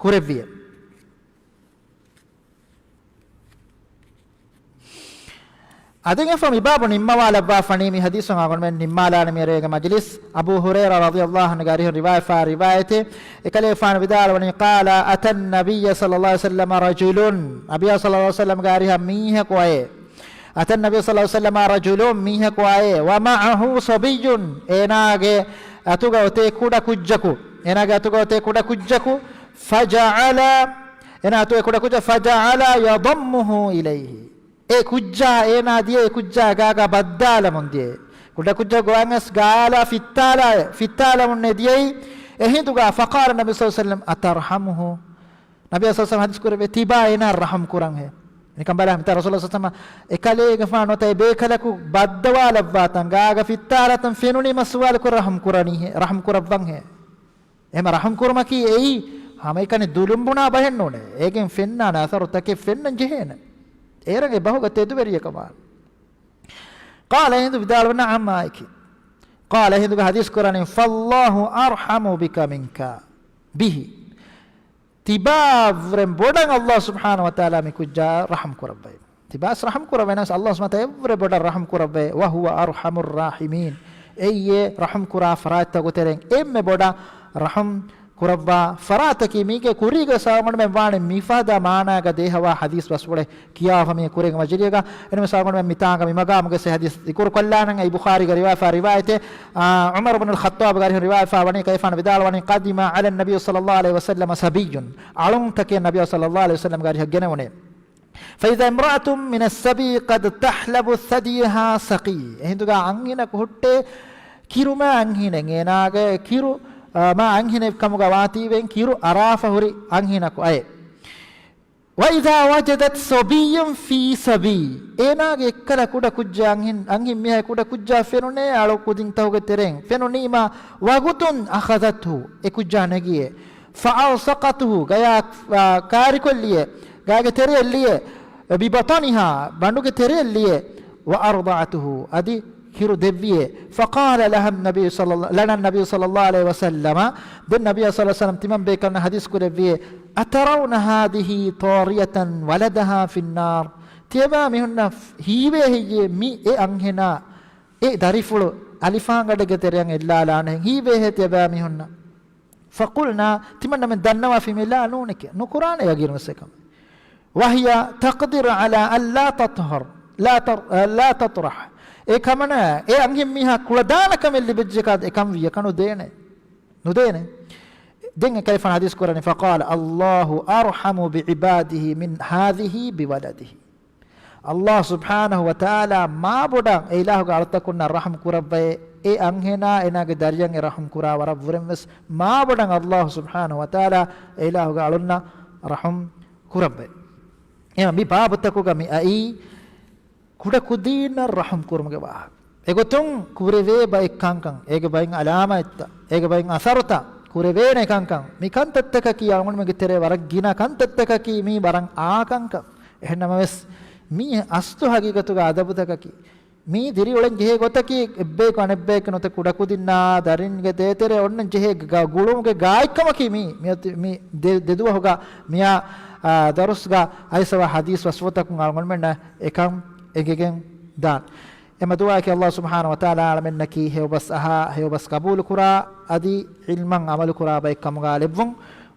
ކުރެއްވިއެ. އަދި އެފަ މި ބާބު ނިންމަވާލައްވާފަނީ މި ހަދީސުން އަޅުގަނޑުމެން ނިންމާލާނެ މިރޭގެ މަޖިލިސް. އަބޫ ހުރައިރާ ރަޟިޔައްލާހު ޢަންހުގެ އަރިހުން ރިވާޔަތްވާ ރިވާޔަތެއް. އެކަލޭފާނު ވިދާޅުވަނީ، قال أتى النبي صلى الله عليه وسلم رجل، ނަބިޔާ ޞައްލައްލާހު ޢަލައިހި ވަސައްލަމްގެ އަރިހަށް މީހަކު އައޭ. أتى النبي صلى الله عليه وسلم رجل، މީހަކު އައޭ، ومعه صبي، އޭނާގެ އަތުގަ އޮތޭ ކުޑަ ކުއްޖަކު، އޭނާގެ އަތުގަ އޮތޭ ކުޑަ ކުއްޖަކު، فجعل، އޭނާ އަތުގަ ކުޑަ ކުއްޖަކު، فجعل يضمه إليه، އެ ކުއްޖާ އޭނާ ދިޔަ އެ ކުއްޖާ ގާގަ ބައްދާލަމުން ދިޔައީ. ކުޑަ ކުއްޖަކު ގޮވަން އަސް ގާލާ ފިއްތާލާ، ފިއްތާލަމުންނޭ ދިޔައީ. އެހިނދުގަ فقال النبي صلى الله عليه وسلم أترحمه؟ ނަބިޔާ ޞައްލައްލާހު ޢަލައިހި ވަސައްލަމަ ހަދީސް ކުރެއްވި ތިބާ އޭނާ ރަޙަމް ކުރަންހޭ. ނިކަން ބަލާ، މިތާ ރަސޫލު ޞައްލައްލާހު ޢަލައިހި ވަސައްލަމަ އެކަލޭގެފާނު ނުވަތަ އެ ބޭކަލަކު ބައްދަވާލައްވާތަން ގާގަ ފިއްތާލާތަން ފެނުނީމަ ސުވާލު ކުރެ ރަޙަމް ކުރަނީހޭ، ރަޙަމް ކުރައްވަންހޭ. އެހެމަ ރަޙަމް ކުރުމަކީ އެއީ ހަމައެކަނި ދުލުން ބުނާ ބަހެއް ނޫނޭ. އޭގެން ފެންނާނެ އަސަރުތަކެއް ފެންނަން ޖެހޭނެ. އޭރަށް އެ ބަހުގަ ތެދުވެރިއަކަށް ވާނެ. قال، އެހިނދު ވިދާޅުވަންޏާ، نعم، އާއެކީ. قال، އެހިނދުގެ ހަދީސް ކުރަނީ، فالله أرحم بك منك به. ތިބާއަށްވުރެން ބޮޑަށް ﷲ ސުބްޙާނަހޫ ވަތަޢާލާ މި ކުއްޖާ ރަޙަމް ކުރައްވައި. ތިބާސް ރަޙަމް ކުރައްވައި ނަމަވެސް ﷲ ސުބްޙާނަހޫ ވަތަޢާލާ އެއްވުރެ ބޮޑަށް ރަޙަމް ކުރައްވައި. وهو أرحم الراحمين. އެއީ ރަޙަމް ކުރާ ފަރާތްތަކުގެ ތެރެއިން އެންމެ ބޮޑަށް ރަޙަމް ކުރައްވާ ފަރާތަކީ. މީގެ ކުރީގަ ސާގަނޑުމެން ވާނެ މިފަދަ މާނާގަ ދޭހަވާ ހަދީސް ބަސްފުޅެއް ކިޔާފަ މި ކުރޭގެ މަޖިލީގަ. އެންމެ ސާގަނޑުމެން މިތާނގަ މި މަގާމުގެ ސެ ހަދީސް ޒިކުރު ކޮށްލާނަން. އެއީ ބުޚާރީގަ ރިވާފާ ރިވާޔަތެއް. އާ، ޢުމަރު ބިނުލް ޚައްޠާބުގެ އަރިހުން ރިވާޔަތްވާ ވަނީ ކަލޭފާނު ވިދާޅުވަނީ، قدم على النبي صلى الله عليه وسلم صبي. އަޅުންތަކެއް ނަބިޔާ ޞައްލައްލާހު ޢަލައިހި ވަސައްލަމްގެ އަރިހަށް ގެނެވުނޭ. فإذا امرأة من الصبي قد تحلب ثديها سقي. އެހިނދުގަ އަންހެނަކު ހުއްޓޭ ކިރު މާ އަންހެނެއް. އޭނާގެ ކިރު، އާ، މާ އަންހެނެއް ކަމުގަ ވާތީވެގެން ކިރު އަރާފަ ހުރި އަންހެނަކު އައޭ. وإذا وجدت صبيا في صبي. އޭނާގެ އެއްކަލަ ކުޑަ ކުއްޖާ އަންހެން، އަންހެން މީހާ ކުޑަ ކުއްޖާ ފެނުނޭ އަޅު ކުދިންތަކުގެ ތެރެއިން. ފެނުނީމާ وقت أخذته، އެ ކުއްޖާ ނެގިއޭ. فألصقته، ގަޔާ، އާ، ކާރިކޮށްލިއޭ، ގާގެ ތެރެއަށް ލިޔޭ، ببطنها، ބަނޑުގެ ތެރެއަށް ލިޔޭ، وأرضعته، އަދި ކިރު ދެއްވިއޭ. فقال لها النبي صلى الله، لنا النبي صلى الله عليه وسلم، ދެން ނަބިޔާ ޞައްލައްލާހު ޢަލައިހި ވަސައްލަމަ ތިމަން ބޭކަލުންނަށް ހަދީސް ކުރެއްވިއޭ، أترون هذه طارية ولدها في النار؟ ތިޔަބައިމީހުންނަށް ހީވޭ ހެއްޔޭ މި އެ އަންހެނާ އެ ދަރިފުޅު އަލިފާންގަޑެއްގެ ތެރެއަށް އެއްލާލާނެހެން ހީވޭހޭ ތިޔަބައިމީހުންނަށް؟ فقلنا، ތިމަންނަމެން ދަންނަވާފި މި ލާ ނޫނެކޭ، ނުކުރާނެ ޔަގީނުވެސް އެކަމެއް. وهي تقدر على أن لا تطهر، لا تر-، لا تطرح. އެ ކަމަނާ، އެ އަންހެން މީހާ ކުޅަދާނަ ކަމެއް ލިބިއްޖެކާ އެކަން ވިޔަކަ ނުދޭނެ. ނުދޭނެ. ދެން އެކަލޭފާނު ހަދީސް ކުރަނީ، فقال الله أرحم بعباده من هذه بولده. ﷲ ސުބްޙާނަހޫ ވަތަޢާލާ މާބޮޑަށް އެ އިލާހުގެ އަޅުތަކުންނަށް ރަޙްމް ކުރައްވައޭ، އެ އަންހެނާ އޭނާގެ ދަރިޔަށް އެ ރަޙްމް ކުރާ ވަރަށް ވުރެން ވެސް މާބޮޑަށް ﷲ ސުބްޙާނަހޫ ވަތަޢާލާ އެ އިލާހުގެ އަޅުންނަށް ރަޙްމް ކުރައްވައޭ. އެހެން މި ބާބުތަކުގަ މި އައީ ކުޑަކުދީންނަށް ރަޙްމް ކުރުމުގެ ވާހަކަ. އެގޮތުން ކުރެވޭ ބައެއް ކަންކަން، އޭގެ ބައިން އަލާމާތްތައް، އޭގެ ބައިން އަސަރުތައް، ކުރެވޭނެ ކަންކަން، މި ކަންތައްތަކަކީ އަޅުގަނޑުމެންގެ ތެރޭ ވަރަށް ގިނަ ކަންތައްތަކަކީ މީ ވަރަށް އާ ކަންކަން. އެހެން ނަމަވެސް، މީ އަސްލު ހަގީގަތުގަ އަދަބުތަކަކީ. މީ ދިރިއުޅެން ޖެހޭ ގޮތަކީ، އެއްބަޔަކު އަނެއްބަޔަކު ނުވަތަ ކުޑަކުދިންނާ ދަރިންގެ ދޭތެރޭ އޮންނަން ޖެހޭ ގަ-، ގުޅުމުގެ ގާތްކަމަކީ މީ. މިއޮތީ މި ދެ-، ދެދުވަހުގަ މިއާ، އާ، ދަރުސްގަ އައިސްފަވާ ހަދީސް ވަސްފުޅުތަކުން އަޅުގަނޑުމެންނަށް އެކަން އެނގިގެން ދާން. އެމަ ދުޢާއަކީ ﷲ ސުބްޙާނަހޫ ވަތަޢާލާ އަޅަމެންނަކީ ހެޔޮބަސް އަހާ، ހެޔޮބަސް ޤަބޫލުކުރާ، އަދި ޢިލްމަށް ޢަމަލުކުރާ ބައެއް ކަމުގަ ލެއްވުން.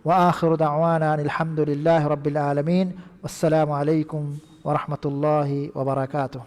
وآخر دعوانا أن الحمد لله رب العالمين. والسلام عليكم ورحمة الله وبركاته.